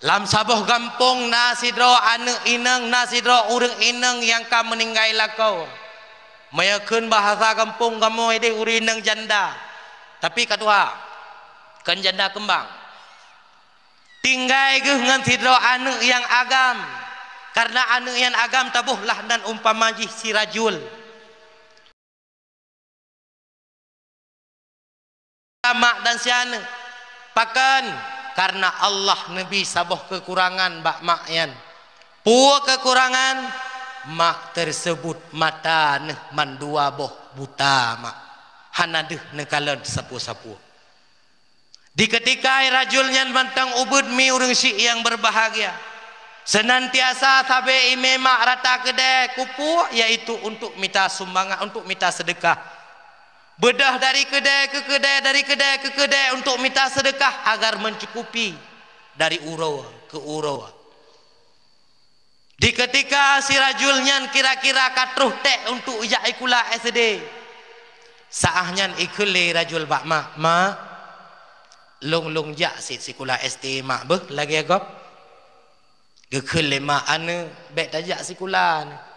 Lam saboh gampông na sidroe aneuëk inong, na sidroe ureuëng inong nyang ka meuninggai lakoe. Meunyoe kheun bahasa gampông kamoe ideh ureuëng inong janda. Tapi ka tuha, kon janda keumbang. Tinggai geuh ngon sidroe aneuëk nyang agam. Karena aneuëk nyang agam taboh lah nan umpama jih si rajul. Mak dan si aneuëk. Pakon? Karena Allah neubi saboh keukurangan bak mak nyan. Peue keukurangan? Mak tersebut mata neuh mandua boh buta mak. Hana deuh neukalon sapeue-sapeue. Di keutika rajul nyan mantong ubit mi ureuëng syik nyang berbahagia, senantiasa sabe imé mak rata keudée kupuek, yaitu untuk mita sumbangan, untuk mita seudeukah. Beudôh dari keudée keu keudée, dari keudée keu keudée untuk mita seudeukah agar mencukupi dari uroe keu uroe. Di keutika si rajul nyan kira-kira ka troh tée untuk ijak sikula S D, saah nyan ikheun lé rajul bak mak, "Mak, lôn-lôn jak sit sikula S D mak beuh lagée gob." Geukheun lé mak, "Aneuëk, bék tajak sikula aneuëk.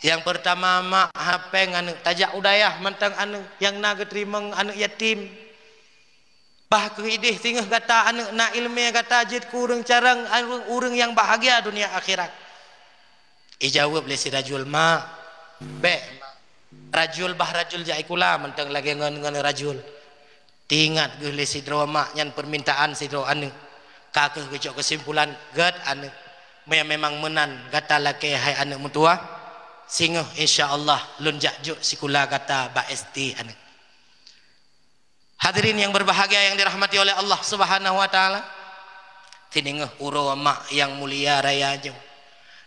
Nyang peurtama mak hana péng aneuëk, tajak u dayah mantong aneuëk, nyang na geuteurimong aneuëk yatim. Bah kheueh ideh singoh gata aneuëk na iéleumé gata jeuet keu ureuëng carông, ureuëng, ureuëng nyang bahagia dunia akhirat." Ijaweueb lé si rajul, "Mak, bék mak. Rajul bah rajul jak sikula mantong lagée ngon, ngon rajul." Teuingat geuh lé sidroe mak nyan peumintaan sidroe aneuëk. Ka kheueh geucok keusimpulan, "Gét aneuëk, meunyoe memang meunan gata lakée hai aneuëk meutuwah, singoh insya Allah lôn jak jok sikula gata bak S D aneuëk." Hadirin yang berbahagia yang dirahmati oleh Allah Subhanahu wa Taala, siningeuh uroe mak nyang mulia raya nyoe,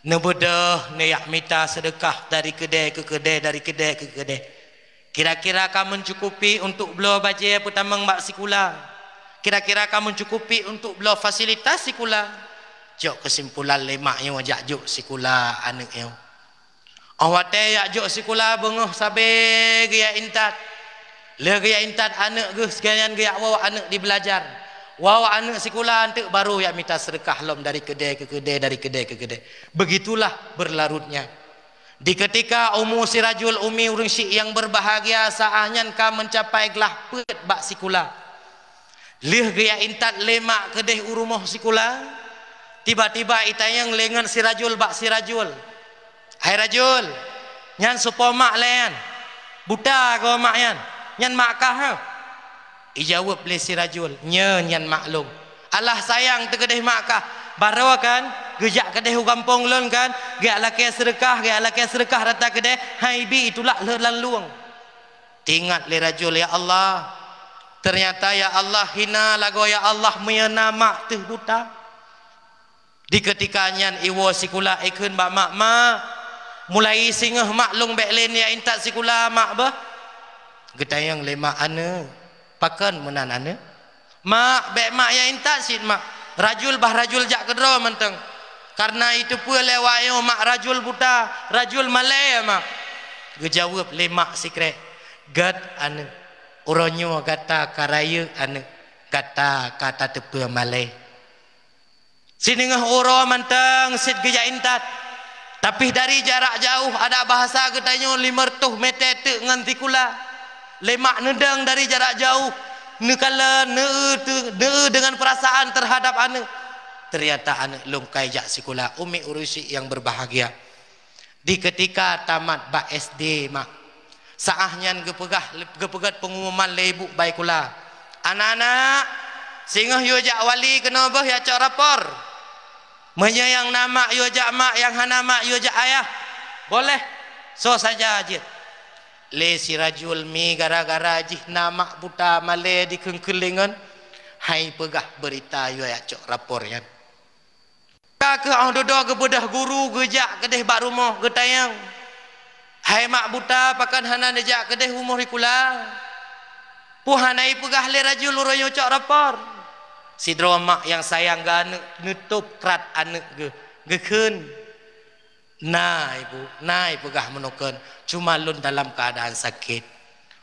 neubeudôh, neujak mita seudeukah dari keudée keu keudée, dari keudée keu keudée. Kira-kira ka meucukupi untuk bloe bajée peutamong bak sikula. Kira-kira ka meucukupi untuk bloe fasilitas sikula. Cok keusimpulan lé mak nyoe jak jok sikula aneuëk nyoe. Óh watée jak jok sikula beungoh sabe geujak intat. Lheueh geujak intat aneuëk geuh, sigoe nyan geujak woe aneuëk di beulajar. Woe aneuëk sikula anteuk baru jak mita seudeukah lom dari keudée keu keudée, dari keudée keu keudée. Begitulah berlarutnya. Di keutika umu si rajul umi ureuëng syik nyang berbahagia saah nyan ka meucapai glah peuet bak sikula. Lheueh geujak intat lé mak keudeh u rumoh sikula, tiba-tiba itanyong lé ngon si rajul bak si rajul, "Hai rajul, nyan soe po mak lé nyan? Buta goe mak nyan? Nyan mak kah?" Ijaweueb lé si rajul, "Nyo nyan mak lôn." "Alah sayang teukeudeh mak kah. Baroe kan, geujak keudeh u gampông lôn kan, geujak lakée seudeukah, geujak lakée seudeukah rata keudeh, han ibi itulak lheueh lam luwong." Teuingat lé rajul, "Ya Allah, teunyata ya Allah hina lagoe ya Allah meunyoe na mak teuh buta." Di keutika nyan iwoe sikula ikheun bak mak, "Mak, mulai singoh mak lôn bék lé neujak intat sikula mak beuh." Geutanyong lé mak, "Aneuëk, pakon meunan aneuëk?" "Mak, bék mak jak intat cit mak. Rajul bah rajul jak keudroe mantong. Kareuna iteupeue lé awak nyoe mak rajul buta, rajul malée mak." Geujaweueb lé mak sikrék, "Gét aneuëk, uroe nyoe gata ka rayeuk aneuëk, gata ka tateupeue malée." Siningöh uroe mantong cit geujak intat. Tapi dari jarak jauh, adak bahasa geutanyoe lima reutôh mètè teuk ngon sikula. Lé mak neudong dari jarak jauh, neukalon, neueu teu-, neueu deungon peurasaan teuhadap aneuëk. Teunyata aneuëk lôn ka ijak sikula, umi ureuëng syik nyang beurbahagia. Di keutika tamat bak S D mak, saah nyan geupeugah, geupeugöt peungumuman lé ibu baikula, "Anak-anak, Singoh yue jak wali keunoe beuh jak cok rapor. Meunyoe nyang na mak yue jak mak, nyang hana mak yue jak ayah. Boleh. Soe saja jeuet. Lé si Rajul mi gara-gara jih na mak buta malée dikeungkeue lingon, hai peugah beurita yue jak cok rapor nyan. Ka kheueh óh dudoe geubeudôh guru geujak keudeh bak rumoh geutanyong, "Hai mak buta, pakon hana neujak keudeh rumoh sikula?" Peue hana ipeugah lé Rajul uroe nyoe cok rapor. Sidroe mak nyang sayang keu aneuëk neutôb krat aneuëk geuh, geukheun, "Na, Ibu, na ipeugah meunoe kheun, cuma lôn dalam keuadaan sakét."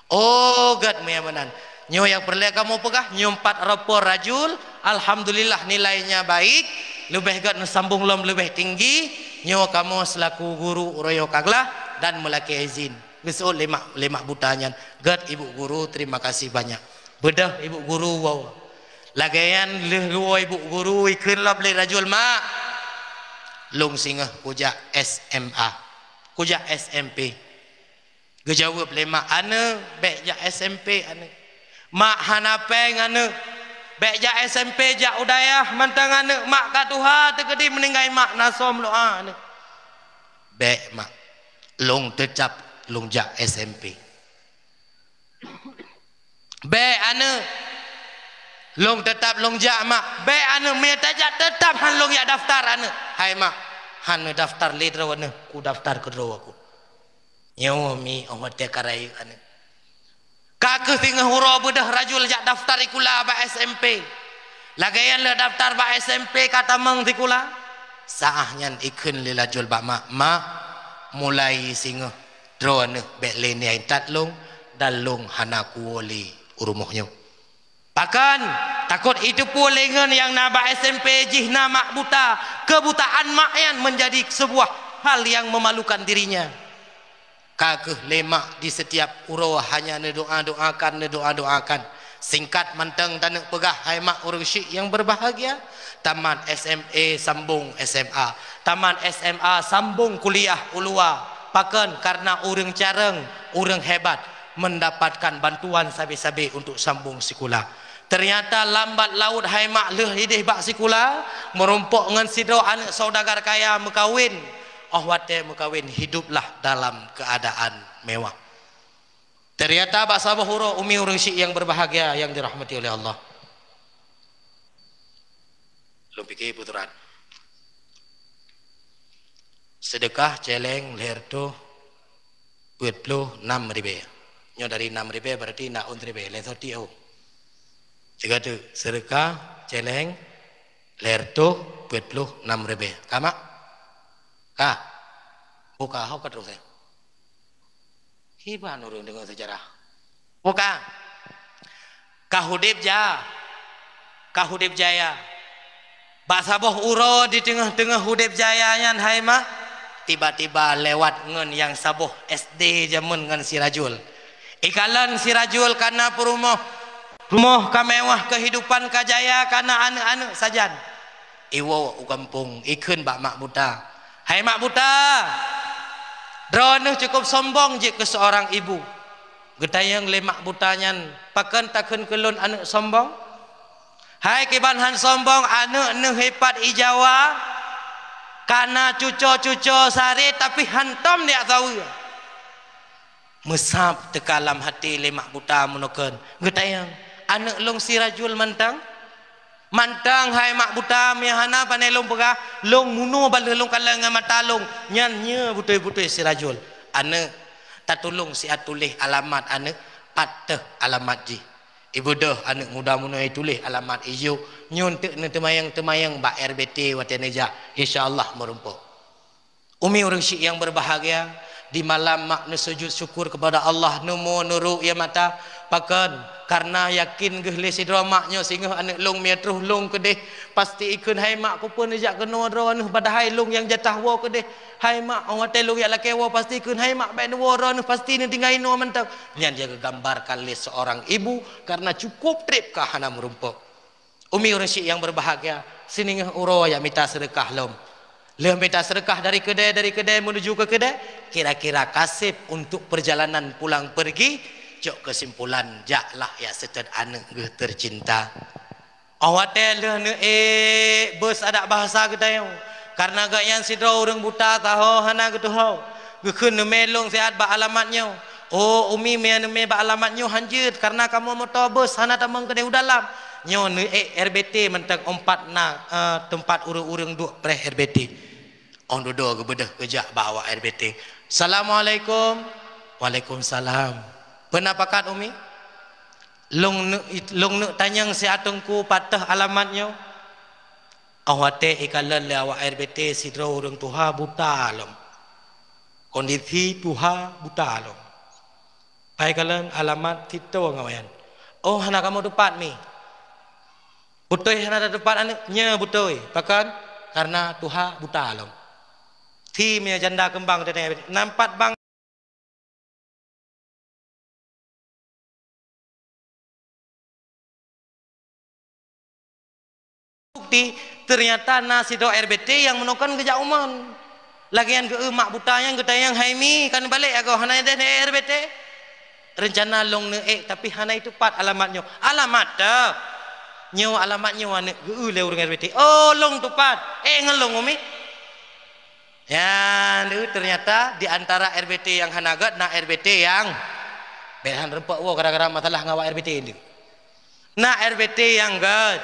Oh, gét meunan. Nyoe nyang peureulée kamoe peugah, nyoe pat rapor Rajul, alhamdulillah nilainya baik, leubeh gét neusambong lom leubeh tinggi. Nyoe kamoe seulaku guru uroe nyoe ka glah dan meulakée izin. Geuseuôt lé mak, lé mak buta nyan, "Gét Ibu Guru, terima kasih banyak." Beudôh Ibu Guru woe. Lagée nyan lheueh geuwoe Ibu Guru ikheun lom lé Rajul, "Mak, lôn singoh kujak S M A, kujak S M P." Geujaweueb lé mak, "Aneuëk, bék jak S M P aneuëk. Mak hana péng aneuëk. Bék jak S M P, jak u dayah mantong aneuëk. Mak ka tuha teukeudi meuninggai mak na som loa aneuëk." "Bék mak, lôn teutab lôn jak S M P." "Bék aneuëk, lôn teutab lôn jak mak." "Bék aneuëk, meunyoe tajak teutab han lôn jak daftar aneuëk." "Hai mak, han neudaftar lé droeneuh, kudaftar keudroe ku." Nyoe mi óh watée ka rayeuk aneuëk. Ka kheueh singoh uroe beudôh Rajul jak daftar sikula bak S M P. Lagée nyan lheueh daftar bak S M P ka tamong sikula. Saah nyan ikheun lé Rajul bak mak, "Mak, mulai singoh droeneuh bék lé niai that lôn dan lôn hana kuwoe lé u rumoh nyoe." Pakon, takot iteupeue lé ngon nyang na bak S M P jih na mak buta. Keubutaan mak nyan meunjadi seubuah hal nyang meumalukan dirinya. Ka kheueh lé mak di setiap uroe hanya neudoa-doakan, neudoa-doakan. Singkat mantong taneuk peugah, hai mak ureuëng syik nyang beubahgia, tamat S M A sambong S M A, tamat S M A sambong kuliah u luwa. Pakon? Kareuna ureuëng carông, ureuëng hebat, mendapatkan bantuan sabe-sabe untuk sambong sikula. Teunyata lambat laôt hai mak lheueh ideh bak sikula, meurumpok ngon sidroe aneuëk saudagar kaya meukawen. Óh watée meukawen, hiduplah dalam keuadaan mewah. Teunyata bak saboh uroe, umi ureuëng syik nyang beubahgia nyang dirahmati oleh Allah. Lôn pike peuturan. Seudeukah céléng lhée reutôh peuet ploh nam ribée. Nyoe dari nam ribée berarti na ôn ribée, lhée soti oh. Sigoe teuk, seudeukah céléng lhée reutôh peuet ploh nam ribée. Ka mak? Ka? Buka ho ka troh, eh. Kiban ureuëng deungoe seujarah. Buka. Ka udeb ja. Ka udeb jaya. Bak saboh uroe di teungoh-teungoh udeb jaya nyan hai mak, tiba-tiba lewat ngon nyang saboh S D jameun ngon si Rajul. Ikalon si Rajul ka na peurumoh. Rumoh ka mewah, keuhidupan ka jaya, ka na aneuëk-aneuëk sajan. Iwoe u gampông, ikheun bak mak buta, "Hai mak buta, droeneuh cukup sombong jeuet keu seurang ibu." Geutanyong lé mak buta nyan, "Pakon takheun keu lôn aneuëk sombong? Hai kiban han sombong, aneuëk neuh ipat i Jawa, ka na cuco-cuco sare tapi hantom jak saweue." Meusab teuka lam até lé mak buta meunoe kheun, geutanyong, "Aneuëk lôn si Rajul mantong?" "Mantong hai mak buta, meunyo hana panai lôn peugah, lôn munoe ban lheueh lôn kalon ngon mata lôn." Nyan nyoe beutôi-beutôi si Rajul. "Aneuëk, tatulông siat tuléh alamat aneuëk, pat teuh alamat jih." Ibeudôh aneuëk muda meunoe ituléh alamat ijok, nyoe teuk neuteumayang-teumayang bak R B T watée neujak, insya Allah meurumpok. Umi ureuëng syik nyang beubahgia, di malam mak neusujut syukur keupada Allah, neumo neurok ie mata. Pakon? Kareuna yakin geuh lé sidroe mak nyoe, "Singoh aneuëk lôn meunyo troh lôn keudeh, pasti ikheun, 'Hai mak, keupeue neujak keunoe droeneuh, padahai lôn nyang jatah woe keudeh?' Hai mak, 'Oh watée lôn jak lakée woe, pasti ikheun, 'Hai mak, bék neuwoe droeneuh, pasti neutinggai inoe mantong.'" Nyan nyang geugambarkan lé seurang ibu kareuna cukup treb ka hana meurumpok. Umi ureuëng syik nyang beubahgia, siningoh uroe jak mita seudeukah lom. Lheueh mita seudeukah dari keudée, dari keudée meunuju keu keudée, kira-kira ka sép untuk peurjalanan pulang peurgi, cok keusimpulan, jaklah jak seutôt aneuëk geuh teucinta. Óh watée lheueh neuék beuet adak bahasa geutanyoe, kareuna gobnyan sidroe ureuëng buta saho hana geutuho, geukheun neumé lôn siat bak alamat nyoe. Oh, umi, meunyoe neumé bak alamat nyoe hanjeuet, kareuna kamoe meutoe beuet hana tamong keudeh u dalam. Nyoe neuék R B T mantong, umpat na, eh, teumpat ureuëng-ureuëng duek preh R B T. Ong dudoe geubeudôh geujak bak awak R B T. "Assalamualaikum." "Waalaikumsalam." "Peue na pakat, umi?" "Lôn neuk, lôn neuk tanyong siat teungku pat teuh alamat nyoe." Óh watée ikalon lé awak R B T sidroe ureuëng tuha buta lom. Kondisi tuha buta lom. Pai kalon alamat sitoe ngon awaknyan. "Oh, hana kamoe teupat, mi." "Beutôi hana teupat aneuëk?" "Nyo beutôi." "Pakon?" "Kareuna tuha buta lom." Si meunyoe janda keumbang teuh, nampat bang bukti, ternyata na sidroe R B T nyang meunoe kan geujak umon. Lagée nyan geu-eu mak buta nyan geutanyong, "Hai mi, kan balek agoe hana deh R B T?" "Reuncana lôn neuék, tapi hana iteupat alamat nyoe." "Alamat teuh?" "Nyoe alamat nyoe aneuëk," geu-eu lé ureuëng R B T. "Oh, lôn teupat. Ék ngon lôn, umi." Nyan deuh, ternyata di antara R B T nyang hana gét na R B T nyang, bék han reumpok woe gara-gara masalah ngon awak R B T deuh. Na R B T nyang gét.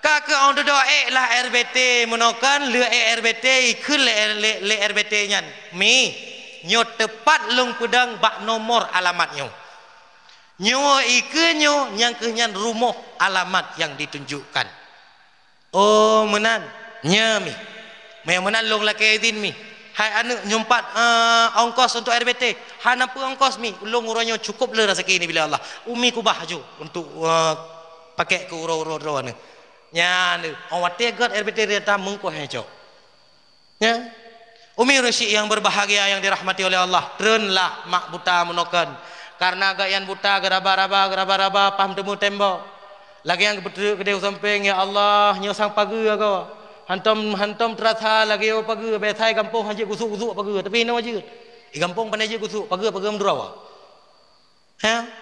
Ka keuh ong dudoe ék lah R B T, meunoe kan lheueh ék R B T, ikheun lé, lé, lé R B T nyan, "Mi, nyoe teupat lôn peudong bak nomor alamat nyoe. Nyoe ikheun nyoe, nyang keuh nyan rumoh alamat nyang ditunjukkan." "Oh, meunan. Nyo, mi. Meunyoe meunan lôn lakée idhin, mi. Hai aneuëk, nyoe pat, eh, ongkos untuk R B T." "Hana peue ongkos, mi. Lôn uroe nyoe cukup le raseuki nibak Allah. Umi kubah aju untuk, eh, pakék keu uroe-uroe droeneuh." Nyan deuh, óh watée gét R B T rata meungkoh nyang cok. Ya. Umi ureuëng syiek nyang berbahagia yang dirahmati oleh Allah, treunlah mak buta meunoe kan. Kareuna gobnyan buta geuraba-raba, geuraba-raba, paih teumé tembok. Lagée nyang geupeutrek keudeh u sampéng, "Ya Allah, nyoe sang pageue agoe. Hantom, hantom teurasa lagée pageue, biasa i gampông han jeuet gusuk-gusuk pageue, tapi inoe jeuet. I gampông pandai jeuet gusuk, pageue-pageue meudroe." Ha?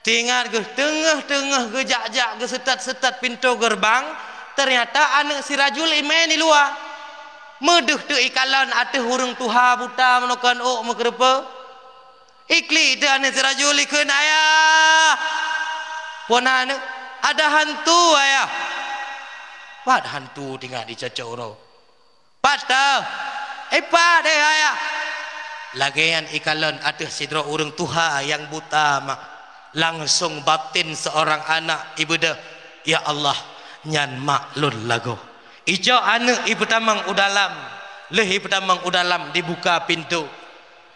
Teuingat geuh, teungoh-teungoh geujak-jak geuseutat-seutat pintoe geureubang, teunyata aneuëk si rajul imé di luwa. Meudeuh teuk ikalon ateueh ureuëng tuha buta meunoe kan ôk meukeureupeue. Iklik teuk aneuëk si rajul ikheun, "Ayah!" "Peue na, aneuëk?" "Ada hantu, Ayah!" "Pat hantu?" Teuingat icocok uroe. "Pat teuh?" "Eh, pat, eh, Ayah!" Lagée nyan ikalon ateueh sidroe ureuëng tuha nyang buta mak. Langsong batin seorang anak ibeudôh, "Ya Allah, nyan mak lôn lagoe." Icok aneuëk ipeutamong u dalam, lheueh ipeutamong u dalam dibuka pintoe.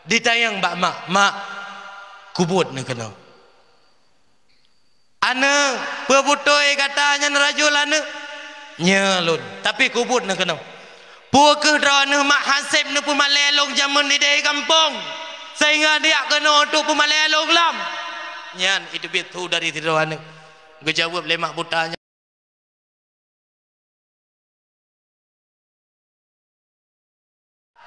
Ditanyong bak mak, "Mak, kubuet neuh keunoe." "Aneuëk, peue beutôi gata nyan rajul aneuëk?" "Nyo lôn, tapi kubuet neuh keunoe." "Peue kheueh droeneuh mak han sép neupeumalée lôn jameun ideh gampông, sehingga neujak keunoe untuk peumalée lôn lom?" Nyan iteubiet su dari sidroe aneuëk. Geujaweueb lé mak buta nyan.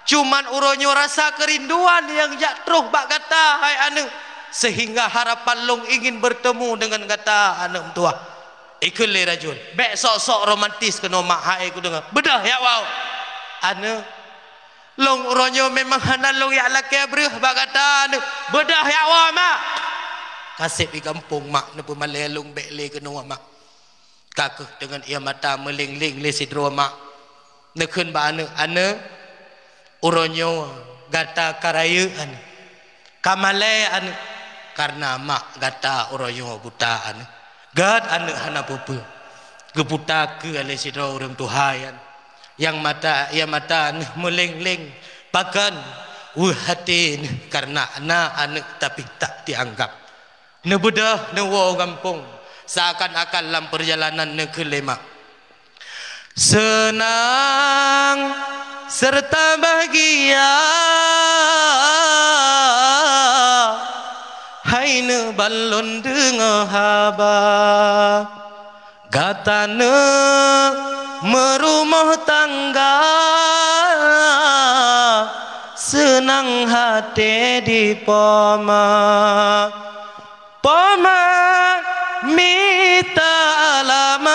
Cuman uroe nyoe rasa keurinduan nyang jak troh bak gata, hai aneuëk, sehingga harapan lôn ingin bertemu dengan gata, aneuëk meutuwah. Ikheun lé rajul, "Bék sok-sok romantis keunoe mak, hai kudeungoe. Beudôh jak woe, aneuëk. Lôn uroe nyoe memang hana lôn jak lakée breueh bak gata, aneuëk. Beudôh jak woe mak." "Ka sép i gampông mak, neupeumalée lôn bék lé keunoe mak." Ka kheueh deungon ié mata meuléng-léng lé sidroe mak. Neukheun bak aneuëk, "Aneuëk, uroe nyoe gata ka rayeuk aneuëk, ka malée aneuëk, kareuna mak gata uroe nyoe buta aneuëk." Gét aneuëk hana peue-peue. Geubuta keu lé sidroe ureuëng tuha nyan. Nyang mata, ié mata neuh meuléng-léng, pakon weueh até neuh kareuna na aneuëk tapi tak dianggap. Neubeudôh neuwoe u gampông, seakan-akan lam peurjalanan neukheun lé mak, "Seunang seureuta bahgia, hai neuëk ban lôn deungoe haba. Gata neuëk meurumoh tangga, seunang até di poma. Poma mita alamat,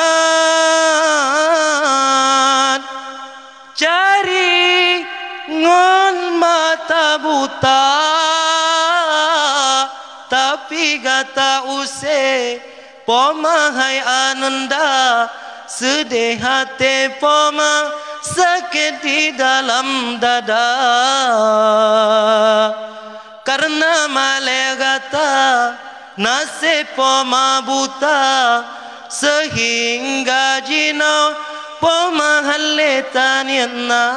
Gata use poma hai ananda, seudeh hate poma sakét di dalam dada. Kareuna malée gata naseb poma buta, seuhingga jinoe poma han lé taniet na.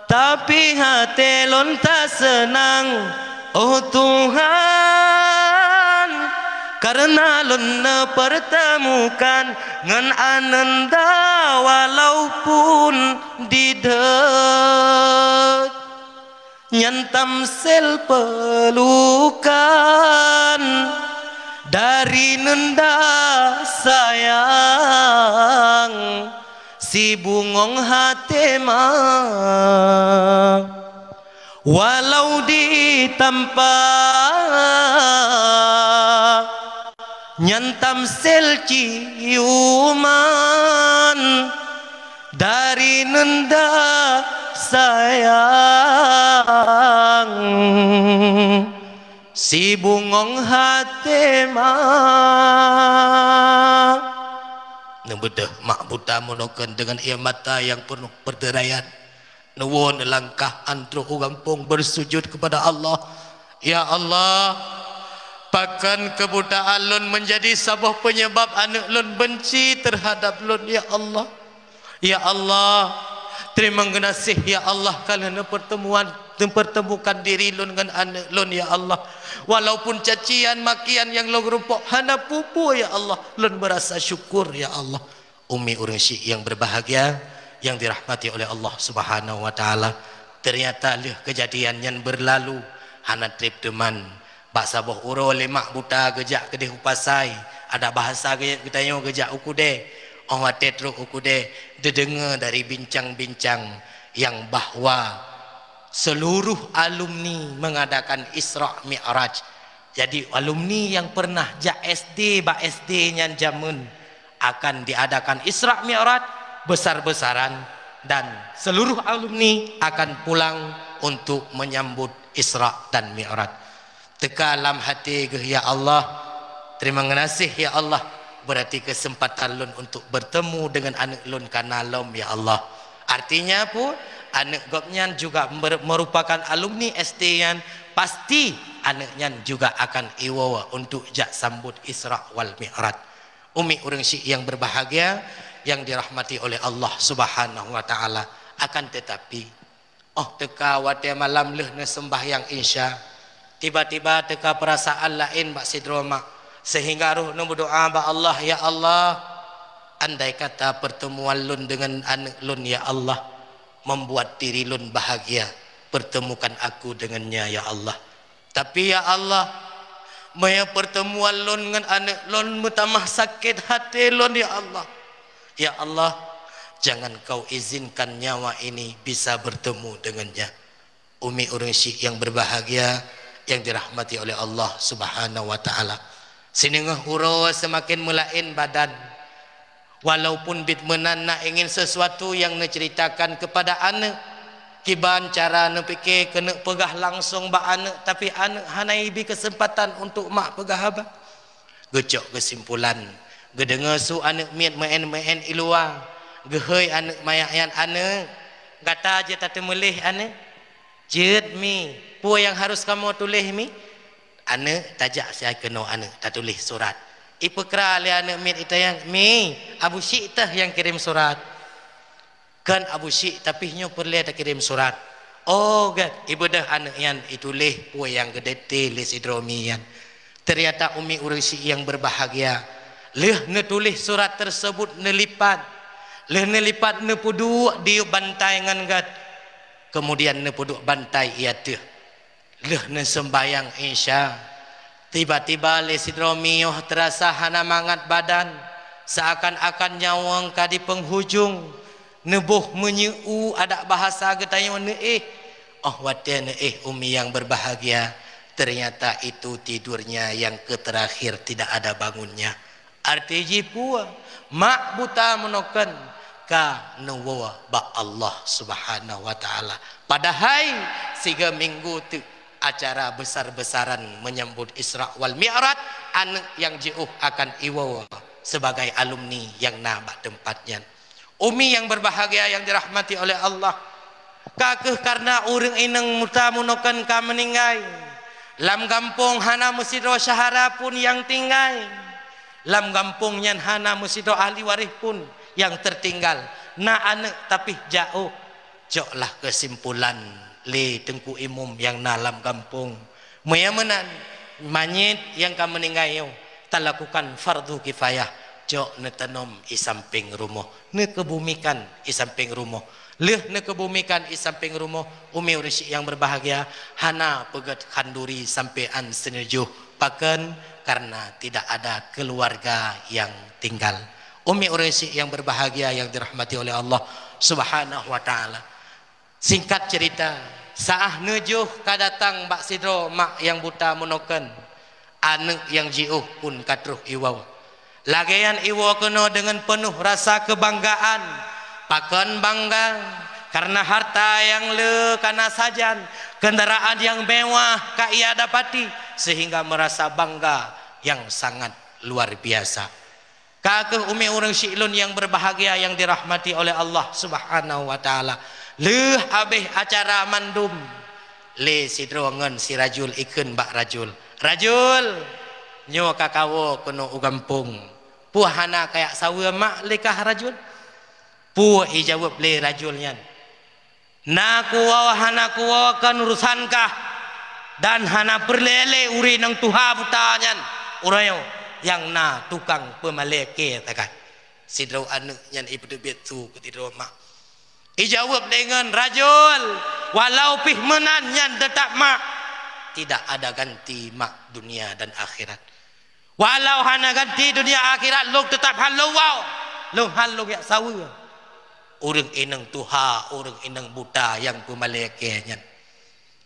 Tapi hate lôn taseunang, oh Tuhan, kareuna lôn neupeurteumukan ngon ananda walaupun di deuek. Nyan tamsil peulukan dari nanda sayang. Sibungong hate ma, walau ditampa, nyan tamsil ciuman dari nanda sayang. Sibungong hate ma. Neubeudôh mak buta meunoken deungon ie mata nyang peunoh peuteuraian. Neuwoe neulangkah antroh u gampông beusujut keupada Allah. Ya Allah, pakon keubutaan lôn meunjadi saboh peunyebab aneuëk lôn beunci teuhadab lôn, ya Allah. Ya Allah, teurimong geunaséh, ya Allah, ka lheueh neupeurteumuan, neupeurteumukan diri lôn ngon aneuëk lôn, ya Allah. Walaupun cacian makian nyang lôn rumpok hana peue-peue, ya Allah, lôn meurasa syukur, ya Allah. Umi ureuëng syiek nyang beubahgia, nyang dirahmati oleh Allah Subhanahu wa Taala, teunyata lheueh keujadian nyan beurlalu, hana treb teuman. Bak saboh uroe lé mak buta geujak keudeh u pasai, adak bahasa geu-, geutanyoe geujak u keudè. Óh watée trok u keudè, deudeungoe dari bincang-bincang nyang bahwa seuluruh alumni meungadakan Isra Mi'raj. Jadi, alumni nyang peureunah jak S D bak S D nyan jameun akan diadakan Isra Mi'raj besar-besaran dan seuluruh alumni akan pulang untuk menyambut Isra dan Mi'raj. Teuka lam hati geuh, "Ya Allah, terima geunaséh, ya Allah, beurati keuseumpatan lôn untuk beurtemu deungon aneuëk lôn ka na lom, ya Allah." Artinya peue? Aneuëk gobnyan juga mer-, meurupakan alumni S D nyan, pasti aneuëk nyan juga akan iwoe untuk jak sambot Isra wal Mi'raj. Umi ureuëng syiek nyang beubahgia, nyang dirahmati oleh Allah Subhanahu wa Taala, akan tetapi, óh teuka watée malam lheueh neuseumbahyang Isya, tiba-tiba teuka peurasaan laén bak sidroe mak, seuhingga roh neumeudoá bak Allah, "Ya Allah, andai kata peurteumuan lôn deungon aneuëk lôn, ya Allah, membuat diri lôn bahagia, pertemukan aku dengannya, ya Allah." Tapi, ya Allah, meunyoe peurteumuan lôn ngon aneuëk lôn meutamah sakét hate lôn, ya Allah. Ya Allah, jangan Kau izinkan nyawa ini bisa bertemu dengannya. Umi ureuëng syiek nyang beubahgia, nyang dirahmati oleh Allah Subhanahu wa Taala. Sineungoh uroe seumaken meulaén badan. Walaupun bit meunan na ingin sesuatu nyang neuceuritakan keupada aneuëk, kiban cara neupike keuneuk peugah langsong bak aneuëk, tapi aneuëk hana ibi keuseumpatan untuk mak peugah haba. Geucok keusimpulan, geudeungoe su aneuëk miet meu'en-meu'en i luwa, geuhôi aneuëk manyak nyan, "Aneuëk, gata jeuet tateumuléh, aneuëk?" "Jeuet, Mi." "Peue nyang harôh kamoe tuléh, Mi?" "Aneuëk, tajak siat keunoe, aneuëk, tatuléh surat." Ipeukra lé aneuëk miet itanyong, "Mi, Abu Syik teuh nyang kirém surat?" "Kon Abu Syik, tapi nyoe peureulée takirém surat." "Oh, gét." Ibeudôh aneuëk nyan, ituléh peue nyang geudikte lé sidroe mi nyan. Teunyata umi ureuëng syiek nyang beubahgia, lheueh neutuléh surat teuseubut neulipat. Lheueh neulipat neupeuduek diyueb bantai ngon gét. Keumudian neupeuduek bantai i ateueh. Lheueh neuseumbahyang Isya, tiba-tiba lé sidroe mi nyoe teurasa hana mangat badan, seuakan-akan nyawöng ka di peunghujong, neuboh meunyeue, adak bahasa geutanyoe neuéh. Óh watée neuéh umi nyang beubahgia, teunyata itu tidurnya nyang keu teurakhir, tidak ada bangunnya. Arti jih peue? Mak buta meunoken ka neuwoe bak Allah Subhanahu wa Taala. Padahai sigoe minggu teuk acara besar-besaran menyambut Isra wal Mi'raj, aneuk nyang jiôh akan iwoe sebagai alumni nyang na bak teumpat nyan. Umi nyang berbahagia nyang dirahmati oleh Allah, ka kheueh karena ureuëng inong buta munoken ka meuninggai. Lam gampông hana meusidroe syedara pun nyang tinggai. Lam gampông nyan hana meusidroe ahli waréh pun nyang teutinggai. Na aneuk tapi jiôh. Coklah keusimpulan lé Teungku Imum nyang na lam gampông. Meunyoe meunan, manyét nyang ka meuninggai nyoe talakukan fardu kifayah, cok neutanom i sampéng rumoh, neukeubumikan i sampéng rumoh. Lheueh neukeubumikan i sampéng rumoh, umi ureuëng syiek nyang berbahagia, hana peugét khanduri sampéan seuneujôh. Pakon? Karena tidak ada keluarga yang tinggal. Umi ureuëng syiek nyang berbahagia nyang dirahmati oleh Allah Subhanahu wa Ta'ala. Singkat cerita, saat neujôh ka datang bak sidroe mak nyang buta munoken, aneuk nyang jiôh pun ka troh iwoe. Lagée nyan iwoe keunoe deungon peunoh rasa keubanggaan. Pakon bangga? Karena harta nyang le ka na sajan, kendaraan nyang mewah ka ia dapati, sehingga merasa bangga nyang sangat luar biasa. Ka kheueh umi ureuëng syiek lôn nyang berbahagia nyang dirahmati oleh Allah Subhanahu wa Ta'ala. Lheueh habéh acara mandum, lé sidroe ngon si Rajul ikheun bak Rajul, "Rajul, nyoe ka kawoe keunoe u gampông. Peue hana kajak saweue mak lé kah Rajul?" Peue ijaweueb lé Rajul nyan? "Na kuwoe hana kuwoe kon urusan kah, dan hana peureulée lé ureuëng inong tuha buta nyan uroe nyoe nyang na tukang peumalée kée sagai." Sidroe aneuk nyan ipeuteubiet su keu sidroe mak. Ijaweueb deungon, "Rajul, walau pih meunan nyan teutab mak. Tidak ada ganti mak dunia dan akhirat. Walau hana ganti dunia akhirat, lôn teutab han lôn woe, lôn han lôn jak saweue ureuëng inong tuha, ureuëng inong buta nyang peumalée kée nyan."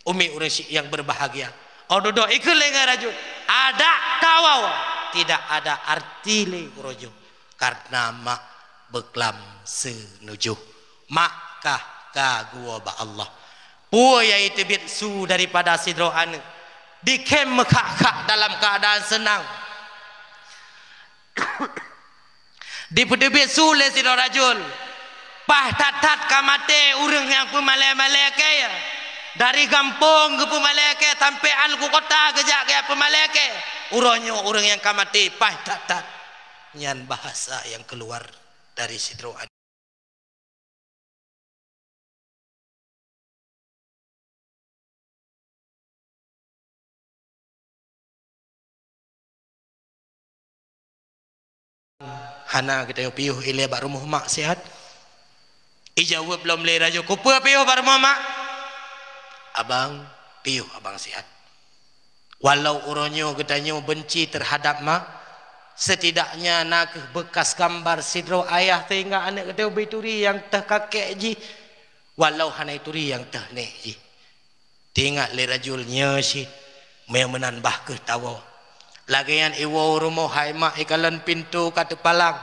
Umi ureuëng syiek nyang berbahagia, oh dudoe ikheun lé ngon Rajul, "Adak kawoe tidak ada arti lé uroe nyoe, karena mak beuklam seuneujôh. Mak kah ka geuwoe bak Allah." Peue nyang iteubiet su daripada sidroe aneuk? Dikhém meukhak-khak dalam keuadaan seunang. Dipeuteubiet su lé sidroe Rajul, "Paih that-that ka maté ureuëng nyang peumalée-malée kée. Dari gampông geupeumalée kée sampoe u kota geujak geupeumalée kée. Uroe nyoe ureuëng nyang ka maté paih that-that." Nyan bahasa nyang keuluar dari sidroe aneuk. Hana geutanyoe piôh ilée bak rumoh mak sihat. Ijaweueb lom lé Rajul, "Kupeue piôh bak rumoh mak?" "Abang, piôh abang sihat." Walau uroe nyoe geutanyoe beunci teuhadab mak, setidaknya na kheueh beukas gambar sidroe ayah sehingga aneuk geutanyoe beuturi nyang teuh kakek jih, walau hana ituri nyang teuh nék jih. Teuingat lé Rajul nyoe cit, meunyoe meunan bah kheueh tawoe. Lagée nyan iwoe u rumoh, hai mak, ikalon pintoe ka teupalang,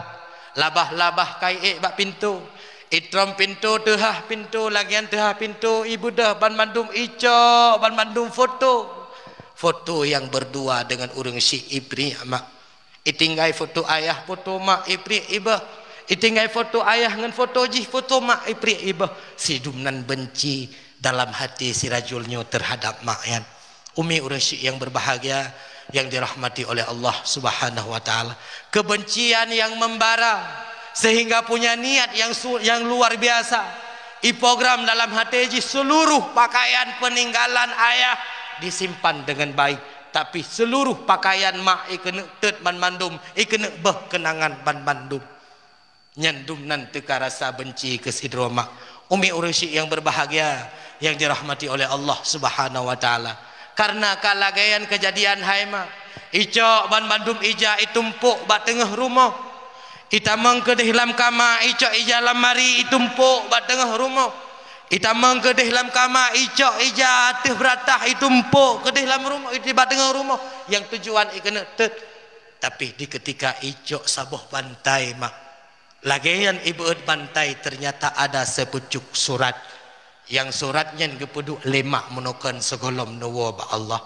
labah-labah ka iék bak pintoe, itrôm pintoe, teuhah pintoe, lagée nyan teuhah pintoe, ibeudôh banmandum, icok banmandum foto. Foto nyang berdua deungon ureuëng syiek ipriek mak. Itinggai foto ayah, foto mak, ipriek ibôh. Itinggai foto ayah ngon foto jih, foto mak, ipriek ibôh. Sidum nan beunci dalam hati si Rajul nyoe teuhadab mak nyan. Umi ureuëng syiek nyang berbahagia, nyang dirahmati oleh Allah Subhanahu wa Ta'ala. Kebencian yang membara sehingga punya niat yang su-, yang luar biasa. Iprogram dalam hati jih seluruh pakaian peninggalan ayah disimpan dengan baik, tapi seluruh pakaian mak ikeuneuk teut banmandum, ikeuneuk bôh keunangan banmandum. Nyan dum nan teuka rasa beunci keu sidroe mak. Umi ureuëng syiek nyang berbahagia, nyang dirahmati oleh Allah Subhanahu wa Ta'ala. Karena ka lagée nyan keujadian hai mak, icok banmandum ija itumpôk bak teungoh rumoh. Itamong keudeh lam kama, icok ija lamari itumpôk bak teungoh rumoh. Itamong keudeh lam kama, icok ija ateueh beuratah itumpôk keudeh lam rumoh, di bak teungoh rumoh. Nyang tujuan ikeuneuk teut. Tapi di ketika icok saboh bantai mak, lagée nyan ibeuet bantai, ternyata ada sepucuk surat. Nyang surat nyan geupeuduek lé mak meunoe kon sigohlom neuwoe bak Allah.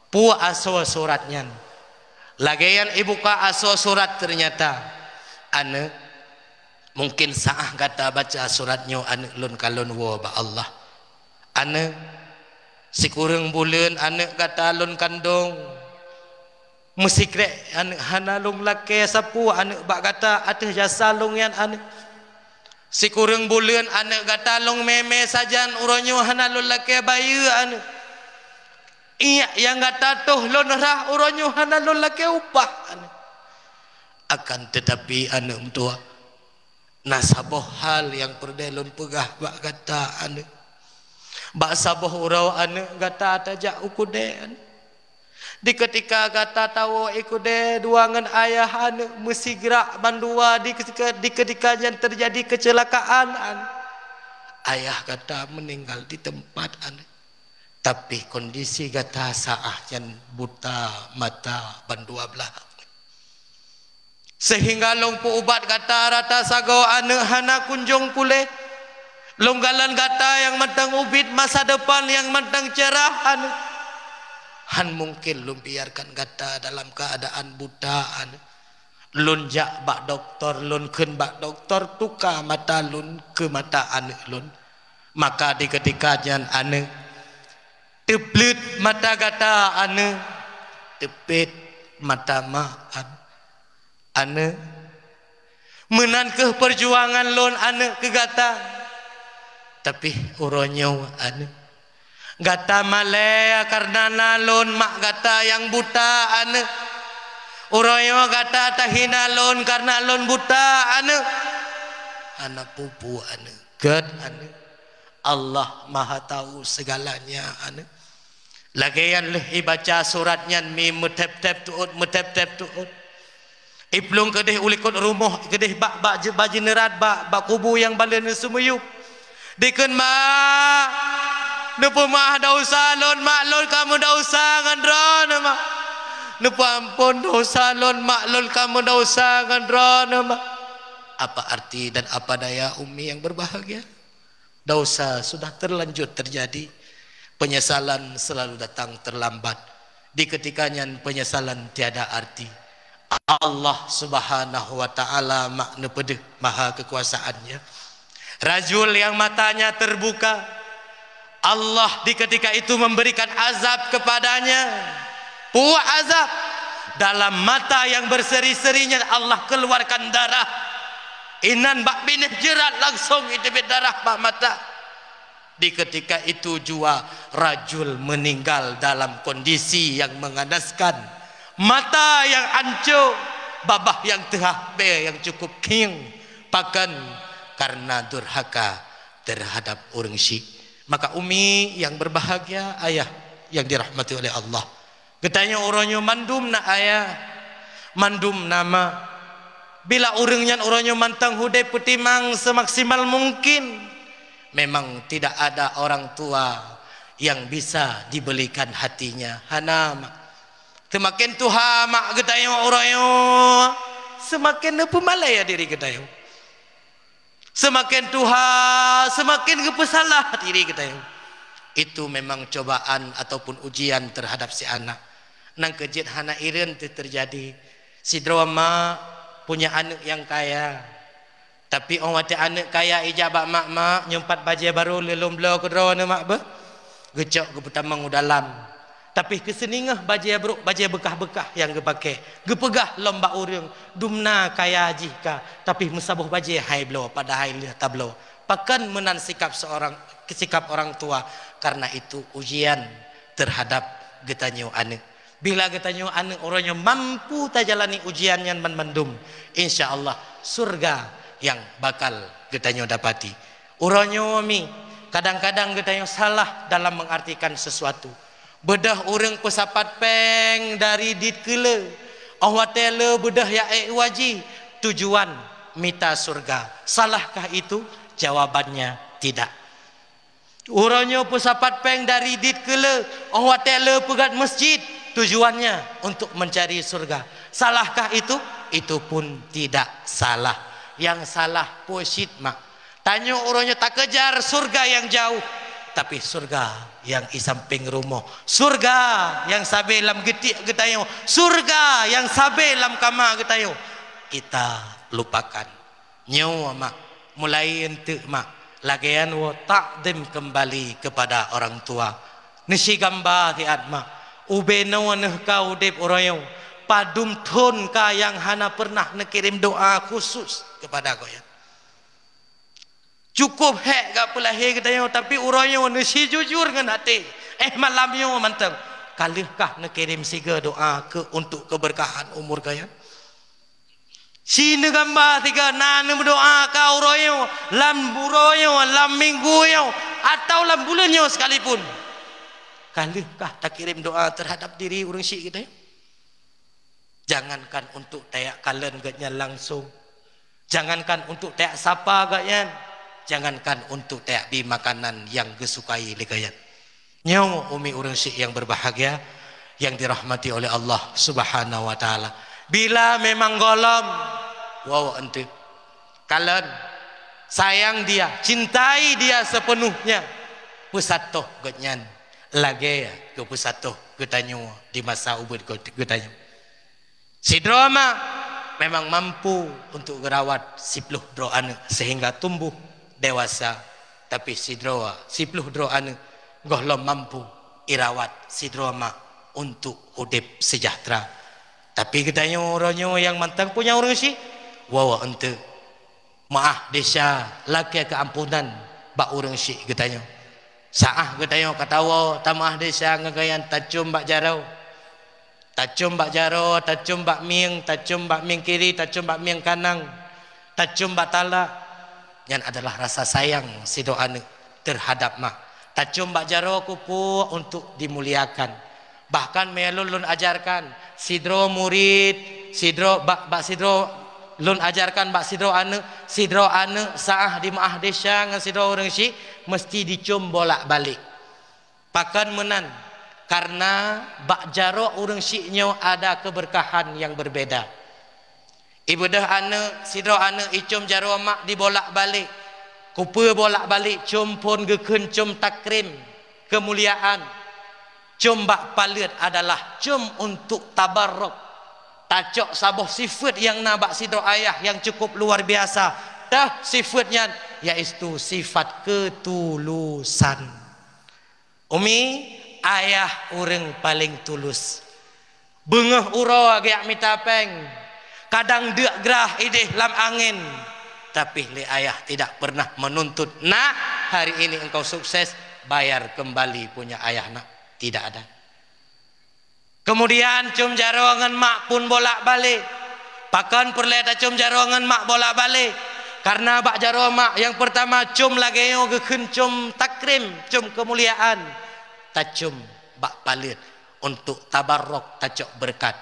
Peue asoe surat nyan? Lagée nyan ibuka asoe surat, teunyata aneuëk, mungken saáh gata baca surat nyoe, aneuëk lôn ka lôn woe bak Allah. Aneuëk, sikureueng buleuen aneuëk gata lôn kandong. Meusikrek aneuëk hana lôn lakée sapeue aneuëk bak gata ateueh jasa lôn nyan aneuëk. Sikureueng buleuen aneuëk gata lôn mé-mé sajan, uroe nyoe hana lôn lakée bayeue aneuëk. Iék nyang gata toh lôn rhah, uroe nyoe hana lôn lakée upah aneuëk. Akan teutapi aneuëk meutuwah, na saboh hal nyang peureulée lôn peugah bak gata aneuëk. Bak saboh uroe aneuëk gata tajak u keudée aneuëk. Di keutika gata tawoe u keudée dua ngon ayah aneuëk, meusigrak bandua di keutika, di keutika nyan teujadi keuceulakaan aneuëk. Ayah gata meuninggal di teumpat aneuëk. Tapi kondisi gata saáh nyan buta mata bandua blaih. Seuhingga lôn peuubat gata rata sagoe aneuëk hana kunjong puléh. Lôn galon gata nyang mantong ubit masa depan nyang mantong cerah aneuëk. Han mungken lôn biarkan gata dalam keuadaan buta aneuëk. Lôn jak bak dokto, lôn kheun bak dokto tuka mata lôn keu mata aneuëk lôn. Maka di keutika nyan aneuëk, teupleuet mata gata aneuëk, teupiet mata mak aneuëk. Aneuëk, meunan kheueh peujuangan lôn aneuëk keu gata. Tapi uroe nyoe aneuëk, gata malée kareuna na lôn mak gata nyang buta aneuëk. Uroe nyoe gata tahina lôn kareuna lôn buta aneuëk. Hana peue-peue aneuëk, gét aneuëk. Allah Maha Tahu segalanya aneuëk. Lagée nyan lheueh ibaca surat nyan mi meutheb-theb tuôt, meutheb-theb tuôt. Iplueng keudeh u likot rumoh, keudeh bak, bak je-, bak jeuneurat, bak, bak kubu nyang balée neuseumiyueb. Dikheun, "Mak, neupeumeu'ah desya lôn, Mak, lôn ka meudesya ngon Droeneuh, Mak. Neupeuamphon desya lôn, Mak, lôn ka meudesya ngon Droeneuh, Mak." Apa arti dan apa daya Umi yang berbahagia? Dosa sudah terlanjur terjadi, penyesalan selalu datang terlambat. Di ketika nyan penyesalan tiada arti. Allah Subhanahu wa Ta'ala mak neupeudeuh maha kekuasaan-Nya. Rajul yang matanya terbuka, Allah di ketika itu memberikan azab kepadanya. Peue azab? Dalam mata yang berseri-seri nyan Allah keluarkan darah. Inan bak binéh jeurat langsong iteubiet darah bak mata. Di ketika itu jua rajul meninggal dalam kondisi yang mengenaskan, mata yang ancô, babah yang teuhah, bée yang cukup khieng. Pakon? Karena durhaka terhadap ureuëng syik. Maka umi yang berbahagia, ayah yang dirahmati oleh Allah, geutanyoe uroe nyoe mandum na ayah, mandum na mak. Bila ureuëng nyan uroe nyoe mantong udeb peutimang semaksimal mungkin, memang tidak ada orang tua yang bisa dibelikan hatinya. Hana mak. Seumaken tuha mak geutanyoe uroe nyoe, seumaken neupeumalée diri geutanyoe. Seumaken tuha, seumaken geupeusalah diri geutanyoe. Itu memang cobaan ataupun ujian terhadap si anak. Nang keujeuet hana ireuen teu teujadi. Sidroe mak punya aneuëk nyang kaya. Tapi óh watée aneuëk kaya ijak bak mak, "Mak, nyoe pat bajée barô lôn bloe keu droeneuh mak beuh." Geucok geupeutamong u dalam. Tapi keu seuningoh bajée brok, bajée beukah-beukah nyang geupaké. Geupeugah lom bak ureuëng, "Dumna kaya jih ka, tapi meusaboh bajée hai bloe, padahai lheueh tabloe." Pakon meunan sikap seorang, sikap orang tua? Karena itu ujian terhadap geutanyoe aneuëk. Bila geutanyoe aneuëk uroe nyoe mampu tajalani ujian nyan banmandum, insya Allah surga yang bakal geutanyoe dapati. Uroe nyoe mi, kadang-kadang geutanyoe salah dalam mengartikan sesuatu. Beudôh ureuëng peusapat péng dari dit keu le, óh watée le beudôh ya ék waji, tujuan mita surga. Salahkah itu? Jawabannya tidak. Uroe nyoe peusapat péng dari dit keu le, óh watée le peugét masjid, tujuannya untuk mencari surga. Salahkah itu? Itu pun tidak salah. Yang salah peue cit mak. Tanyoe uroe nyoe takeujar surga yang jauh. Tapi surga nyang i sampéng rumoh, surga nyang sabe lam geutiek geutanyoe, surga nyang sabe lam kama geutanyoe, kita lupakan. Nyoe mak, mulai eunteuk mak, lagée nyan woe takzim keumbali keupada orang tua. Neusigamba siat mak, ubé noe neuh ka udeb uroe nyoe, padum thon ka nyang hana peureunah neukirém doa khusus keupada gobnyan. Cukup hék gak peulahé geutanyoe, tapi uroe nyoe neusijujur ngon até. Eh, malam nyoe mantong, ka lheueh kah neukirém sigoe doa keu, untuk keubeurkahan umur gobnyan? Si neugamba sigoe na neumeudoa ka uroe nyoe, lam uroe nyoe, lam minggu nyoe, atawa lam buleuen nyoe sekalipun. Ka lheueh kah takirém doa teuhadab diri ureuëng syik geutanyoe? Jangankan untuk tajak kalon gobnyan langsung, jangankan untuk tajak sapa gobnyan, jangankan untuk tajak bi makanan nyang geusukai lé gobnyan. Nyoe umi ureuëng syik nyang berbahagia, nyang dirahmati oleh Allah Subhanahu wa Taala. Bila memang gohlom, woe eunteuk. Kalon, sayang dia, cintai dia sepenuhnya. Peusatoh gobnyan lagée geupeusatoh geutanyoe di masa ubit geutanyoe. Sidroe mak memang mampu untuk geurawat siploh droe aneuëk sehingga tumbuh dewasa, tapi sidroe, siploh droe aneuëk gohlom mampu irawat sidroe mak untuk udeb sejahtera. Tapi geutanyoe uroe nyoe nyang mantong punya ureuëng syik, woe eunteuk. Meuáh desya lakée keuampunan bak ureuëng syik geutanyoe. Saáh geutanyoe ka tawoe tameuáh desya ngon gobnyan tacom bak jaroe. Tacom bak jaroe, tacom bak mieng, tacom bak mieng kiri, tacom bak mieng kanang, tacom bak talak. Nyan adalah rasa sayang sidroe aneuëk teuhadap mak. Tacom bak jaroe keupeue untuk dimuliakan. Bahkan meunyo lôn, lôn ajarkan sidroe murit, sidroe bak, bak sidroe lôn ajarkan bak sidroe aneuëk, sidroe aneuëk saáh dimeuáh desya ngon sidroe ureuëng syik, meuseuti dicom bolak-balik. Pakon meunan? Karena bak jaroe ureuëng syik nyoe ada keubeurkahan nyang beubeda. Ibeudôh aneuëk, sidroe aneuëk icom jaroe mak dibolak-balik. Keupeue bolak-balik? Com phon geukheun com takrim, keumuliaan. Com bak paleuet adalah com untuk tabarrok. Tacok saboh sifeuet nyang na bak sidroe ayah nyang cukup luar biasa. Teuh sifeuet nyan, yaitu sifat keutulusan. Umi, ayah ureuëng paleng tulus. Beungoh uroe geujak mita péng, kadang deuk grah idéh lam angén, tapi lé ayah tidak pernah menuntut, "Nak, hari ini engkau sukses, bayar kembali punya ayah, Nak." Tidak ada. Kemudian com jaroe ngon mak pun bolak-balik. Pakon peureulée tacom jaroe ngon mak bolak-balik? Karena bak jaroe mak nyang peurtama com lagée nyoe geukheun com takrim, com keumuliaan. Tacom bak paleuet untuk tabarrok, tacok beureukat.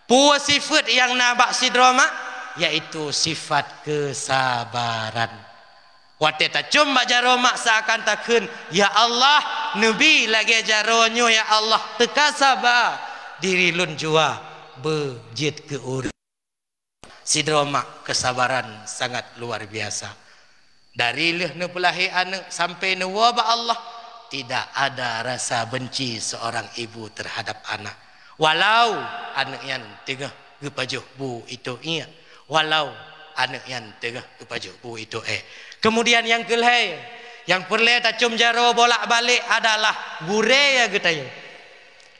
Peue sifeuet nyang na bak sidroe mak? Yaitu sifat keusabaran. Watée tacom bak jaroe mak seakan takheun, "Ya Allah, neubi lagée jaroe nyoe, ya Allah, teuka saba, diri lôn jua beujeuet keu ureuëng." Sidroe mak keusabaran sangat luar biasa. Dari lheueh neupeulahé aneuëk sampai neuwoe bak Allah, tidak ada rasa benci seorang ibu terhadap anak. Walau aneuëk nyan teungoh geupajoh bu itôh iék, walau aneuëk nyan teungoh geupajoh bu itôh éh. Kemudian nyang keulhée, nyang peureulée tacom jaroe bolak-balik adalah gurée geutanyoe.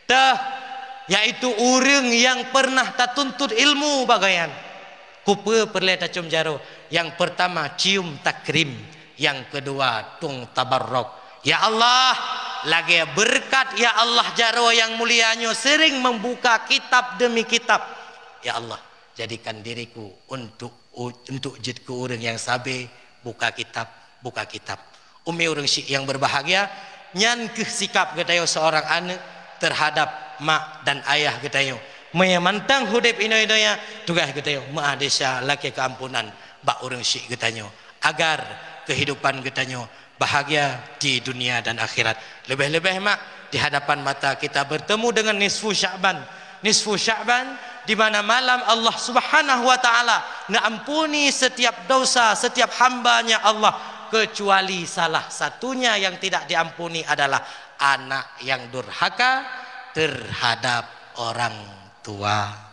Teuh, yaitu ureuëng nyang pernah tatuntut ilmu bak gobnyan. Keupeue peureulée tacom jaroe? Nyang peurtama cium takrim, nyang keudua tueng tabarrok. Ya Allah, lagée beureukat, ya Allah, jaroe nyang mulia nyoe seuring membuka kitab demi kitab. Ya Allah, jadikan diriku untuk, untuk jeuet keu ureuëng nyang sabe buka kitab, buka kitab. Umi ureuëng syik nyang berbahagia, nyan kheueh sikap geutanyoe seorang aneuëk terhadap mak dan ayah geutanyoe. Meunyo mantong udeb inoe donya, tugaih geutanyoe meuah desya lakée keuampunan bak ureuëng syik geutanyoe, agar kehidupan geutanyoe bahagia di dunia dan akhirat. Leubeh-leubeh mak, di hadapan mata kita bertemu dengan nisfu Sya'ban. Nisfu Sya'ban, di mana malam Allah Subhanahu wa Ta'ala neuampuni setiap dosa setiap hamba-Nya Allah. Kecuali salah satunya yang tidak diampuni adalah anak yang durhaka terhadap orang tua.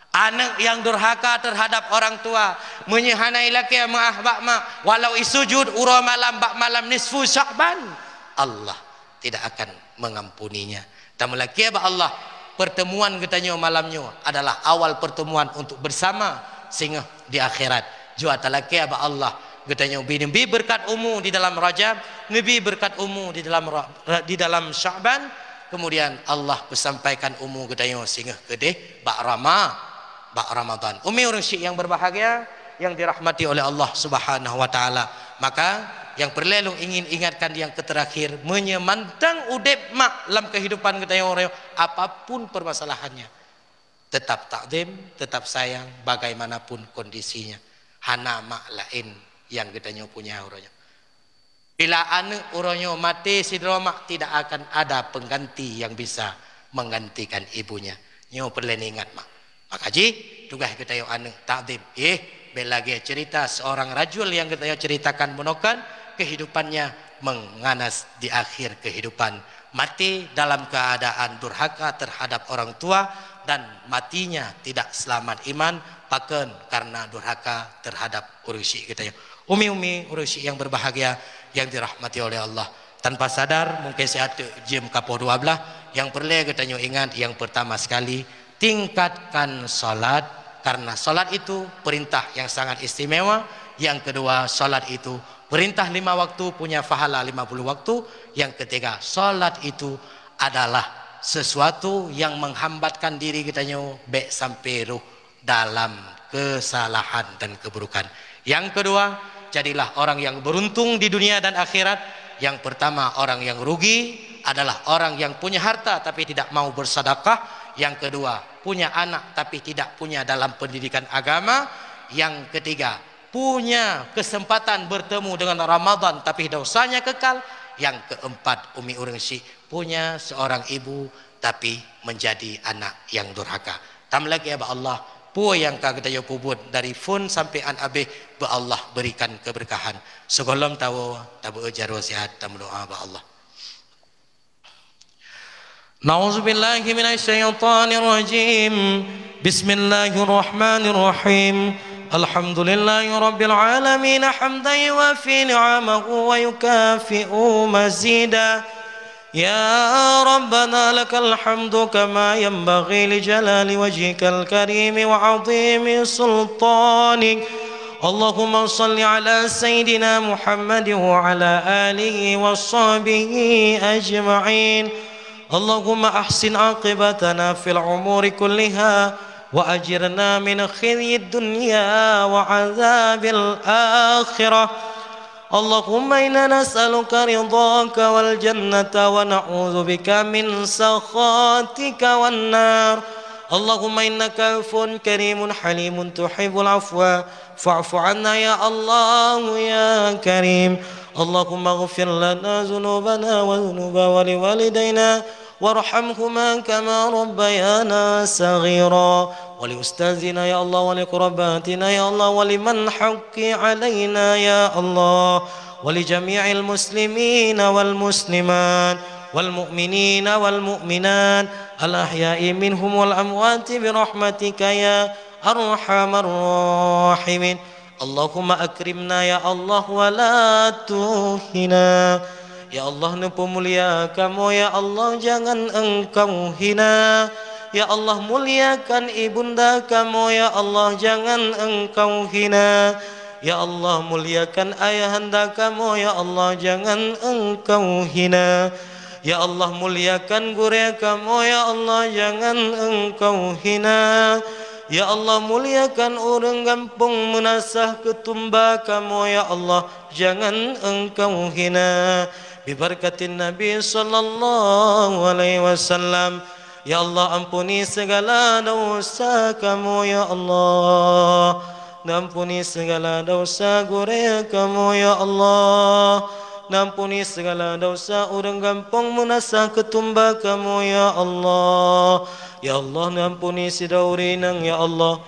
Aneuk nyang durhaka teuhadab orang tua, meunyoe hana ilakée meu'ah bak mak, walau isujud uroe malam bak malam nisfu Sya'ban, Allah tidak akan mengampuninya. Tameulakée bak Allah, pertemuan geutanyoe malam nyoe adalah awal pertemuan untuk bersama singoh di akhirat. Jua talakée bak Allah, geutanyoe bi neubi beureukat umu di dalam Rajab, neubi beureukat umu di dalam Ra-, di dalam Sya'ban, kemudian Allah peusampaikan umu geutanyoe singoh keudeh bak Rama-, bak Ramadan. Umi ureuëng syiek yang berbahagia, yang dirahmati oleh Allah Subhanahu wa Taala. Maka, yang peureulée lôn ingin ingatkan yang keuterakhir, meunyoe mantong udeb mak lam kehidupan geutanyoe uroe nyoe, apapun permasalahannya, tetap takzim, tetap sayang, bagaimanapun kondisinya. Hana mak laén yang geutanyoe punya uroe nyoe. Bila aneuk uroe nyoe maté sidroe mak, tidak akan ada pengganti yang bisa menggantikan ibunya. Nyoe peureulée ingat mak. Maka jih, tugaih geutanyoe aneuk takzim. Yeh, bék lagée cerita seorang rajul yang geutanyoe ceritakan bunoe kan, kehidupannya menganas di akhir kehidupan. Mati dalam keadaan durhaka terhadap orang tua dan matinya tidak selamat iman, pakon karena durhaka terhadap ureuëng syiek geutanyoe. Umi-umi ureuëng syiek yang berbahagia, yang dirahmati oleh Allah. Tanpa sadar, mungkin siat teuk jeuem ka poh dua belas, yang peureulée geutanyoe ingat, yang pertama sekali, tingkatkan salat, karena salat itu perintah yang sangat istimewa. Yang kedua, salat itu perintah lima waktu, punya pahala lima puluh waktu. Yang ketiga, salat itu adalah sesuatu yang menghambatkan diri geutanyoe bék sampai roh dalam kesalahan dan keburukan. Yang kedua, jadilah orang yang beruntung di dunia dan akhirat. Yang pertama, orang yang rugi adalah orang yang punya harta tapi tidak mau bersedekah. Yang kedua, punya anak tapi tidak punya dalam pendidikan agama. Yang ketiga, punya kesempatan bertemu dengan Ramadan tapi dosanya kekal. Yang keempat, umi ureuëng syiek, punya seorang ibu tapi menjadi anak yang durhaka. Tameulakée bak Allah, peue nyang ka geutanyoe peubuet dari phon sampai 'an abéh, beu Allah berikan keberkahan. Sigohlom tawoe, tabeuet jaroe siat, tameudoá bak Allah. A'udzubillahi minasyaitonirrajim. Bismillahirrahmanirrahim. Alhamdulillahirabbil alamin, hamdan yuwafi ni'amahu wa yukafi'u mazida. يا ربنا لك الحمد كما ينبغي لجلال وجهك الكريم وعظيم سلطانك. اللهم صل على سيدنا محمد وعلى آله وصحبه أجمعين. اللهم أحسن عاقبتنا في الأمور كلها وأجرنا من خزي الدنيا وعذاب الآخرة. اللهم إنا نسألك رضاك والجنة ونعوذ بك من سخطك والنار. اللهم إنك عفو كريم حليم تحب العفو فاعف عنا يا الله يا كريم. اللهم اغفر لنا ذنوبنا وذنوب والدينا وارحمهما كما ربيانا صغيرا. ولأستاذنا يا الله، ولقرباتنا يا الله، ولمن حق علينا يا الله، ولجميع المسلمين والمسلمات، والمؤمنين والمؤمنات، الأحياء منهم والأموات برحمتك يا أرحم الراحمين. Allahumma akrimna ya Allah wa la tuhina. Ya Allah, neupeumulia kamoe ya Allah, jangan Engkau hina. Ya Allah, muliakan ibunda kamoe ya Allah, jangan Engkau hina. Ya Allah, muliakan ayahanda kamoe ya Allah, jangan Engkau hina. Ya Allah, muliakan gurée kamoe ya Allah, jangan Engkau hina. Ya Allah, muliakan ureuëng gampông Meunasah Keutumba kamoe ya Allah, jangan Engkau hina. Bibarakatin Nabi sallallahu alaihi wasallam. Ya Allah, ampuni segala dosa kamoe ya Allah. Neuampuni segala dosa gurée kamoe ya Allah. Neuampuni segala dosa ureuëng gampông Meunasah Keutumba kamoe ya Allah. Ya Allah, neuampuni sidroe ureuëng inong ya Allah.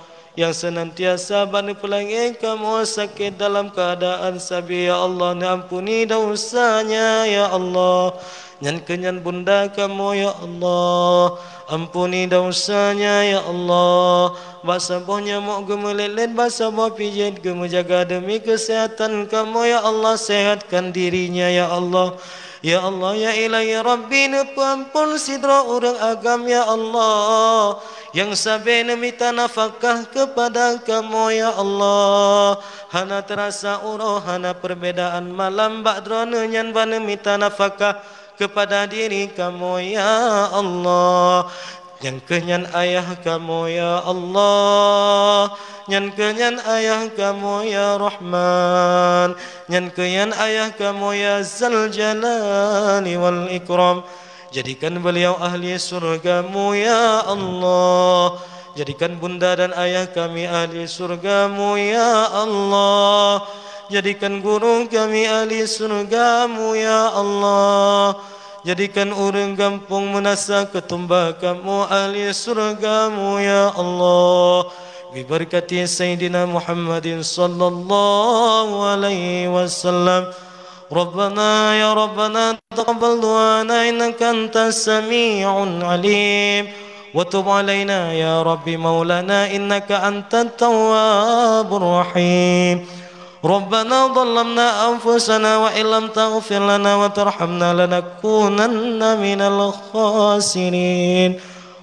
nyang seunantiasa bak neupeulangé kamoe sakét dalam keuadaan sabe, ya Allah, neuampuni desanya, ya Allah. Nyan keuh nyan bunda kamoe, ya Allah, ampuni desanya, ya Allah. Bak saboh nyamok geumeulet-let, bak saboh pijét geumeujaga, deumi keuseuhatan kamoe, ya Allah, sehatkan dirinya, ya Allah. Ya Allah, ya Ilahi Rabbi, neupeuampon sidroe ureuëng agam, ya Allah, nyang sabe neumita nafakah keupada kamoe, ya Allah. Hana teurasa uroe, hana perbedaan malam bak droeneuh nyan ban neumita nafakah keupada diri kamoe, ya Allah. Nyan keuh nyan ayah kamoe, ya Allah. Nyan keuh nyan ayah kamoe, ya Rahman. Nyan keuh nyan ayah kamoe, ya Zal Jalali wal Ikram. Jadikan beliau ahli surga-Mu, ya Allah. Jadikan bunda dan ayah kami ahli surga-Mu, ya Allah. Jadikan guru kami ahli surga-Mu, ya Allah. Jadikan ureuëng gampông Meunasah Keutumbah kamoe ahli surga-Mu, ya Allah. Bibarakati Sayyidina Muhammadin sallallahu alaihi wasallam. Rabbana ya Rabbana taqabbal du'ana innaka antas sami'un alim. Wa tub alaina ya Rabbi maulana innaka antat tawwabur rahim. Rabbana zalamna anfusana wa illam taghfir lana wa tarhamna lanakunanna minal khasirin.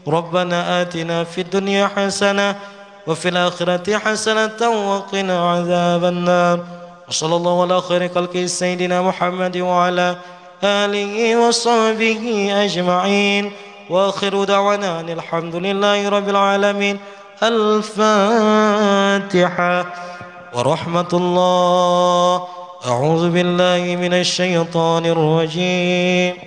Rabbana atina fid dunya hasanah wa fil akhirati hasanatan wa qina adzabannar. Wa sallallahu ala khairi khalqi sayyidina Muhammad wa ala alihi wa sahbihi ajma'in. Wa akhiru da'wana alhamdulillahi rabbil alamin. Al-Fatihah. Wa rahmatullah. A'udzu billahi minasy syaithanir rajim.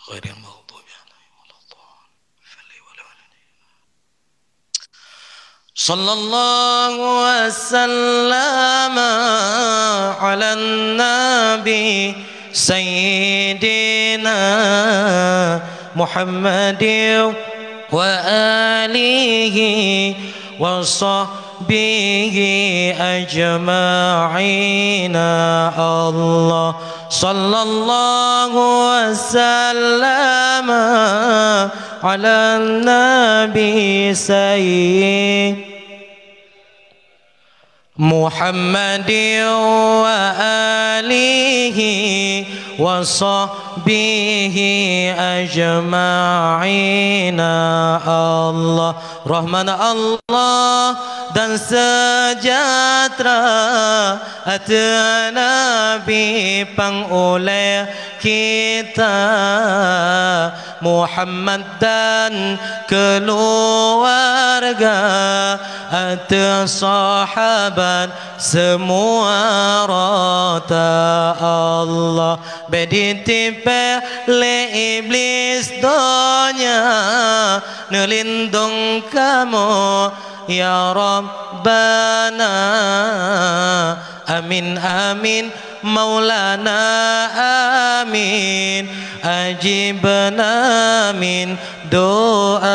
Ghairil maghdubi alaihim waladdallin. Sallallahu wasallam ala nabi sayyidina Muhammadin wa alihi wa sahbihi ajma'in. Allah sallallahu wasallam ala nabi sayyid Muhammadin wa alihi wa sahbihi ajma'in. Allah, rahmat Allah dan sejahtera ateueh Nabi pang ulée kita. Muhammad dan keuluwarga, ateueh sahabat seumua rata. Allah, bék jitipéh lé Iblih donya, neulindong kamoe ya Rabbana. Amin, amin. Maulana amin, ajibna min du'ana.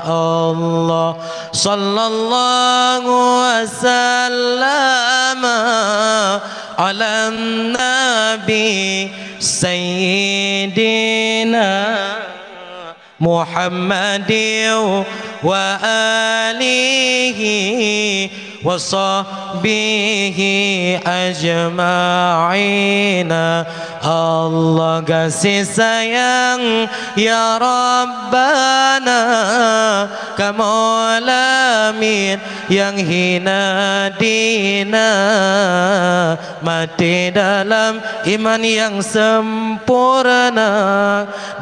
Allah sallallahu wasallam ala nabi sayyidina Muhammadin wa alihi wa sahbihi ajma'in. Allah gaséh sayang ya Rabbana, kamoe lamiet nyang hina dina. Maté dalam iman nyang sempurna,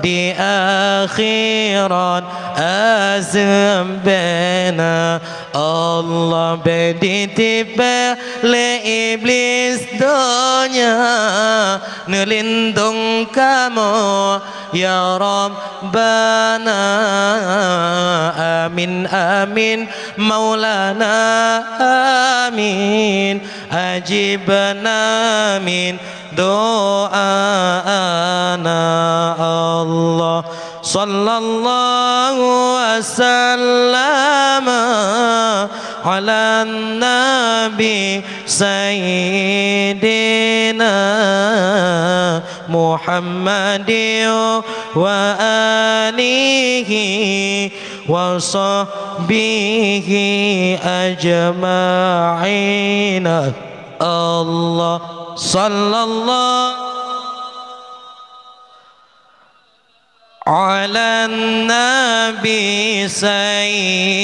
di akhirat azeueb bina. Allah bék jitipéh lé Iblih donya, neulindong kamoe Ya Rabbana, amin, amin, Maulana, amin. Ajibna min du'ana, Allah. Sallallahu wasallam ala nabi sayyidina Muhammad wa alihi wa sahbihi ajma'in. Allah, sallallahu ala nabi sayyidina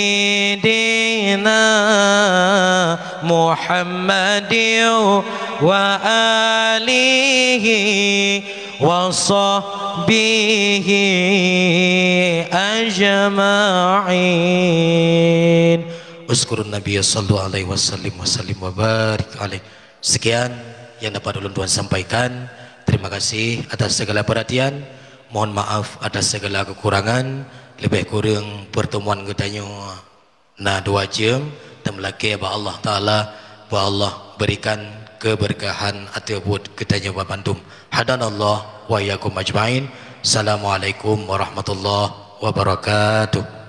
Muhammad wa alihi wa sahbihi ajma'in. Uzkurun Nabi, sallu alaihi wasallim, wasallim wa barik alaih. Sekian yang dapat ulôn tuan sampaikan. Terima kasih atas segala perhatian. Mohon maaf atas segala kekurangan. Lebih kurang pertemuan geutanyoe na dua jeuem. Tameulakée bak Allah Taala, bak Allah berikan keberkahan ateueh buet geutanyoe banmandum. Hadanallah wa iyyakum ajmain. Assalamualaikum warahmatullahi wabarakatuh.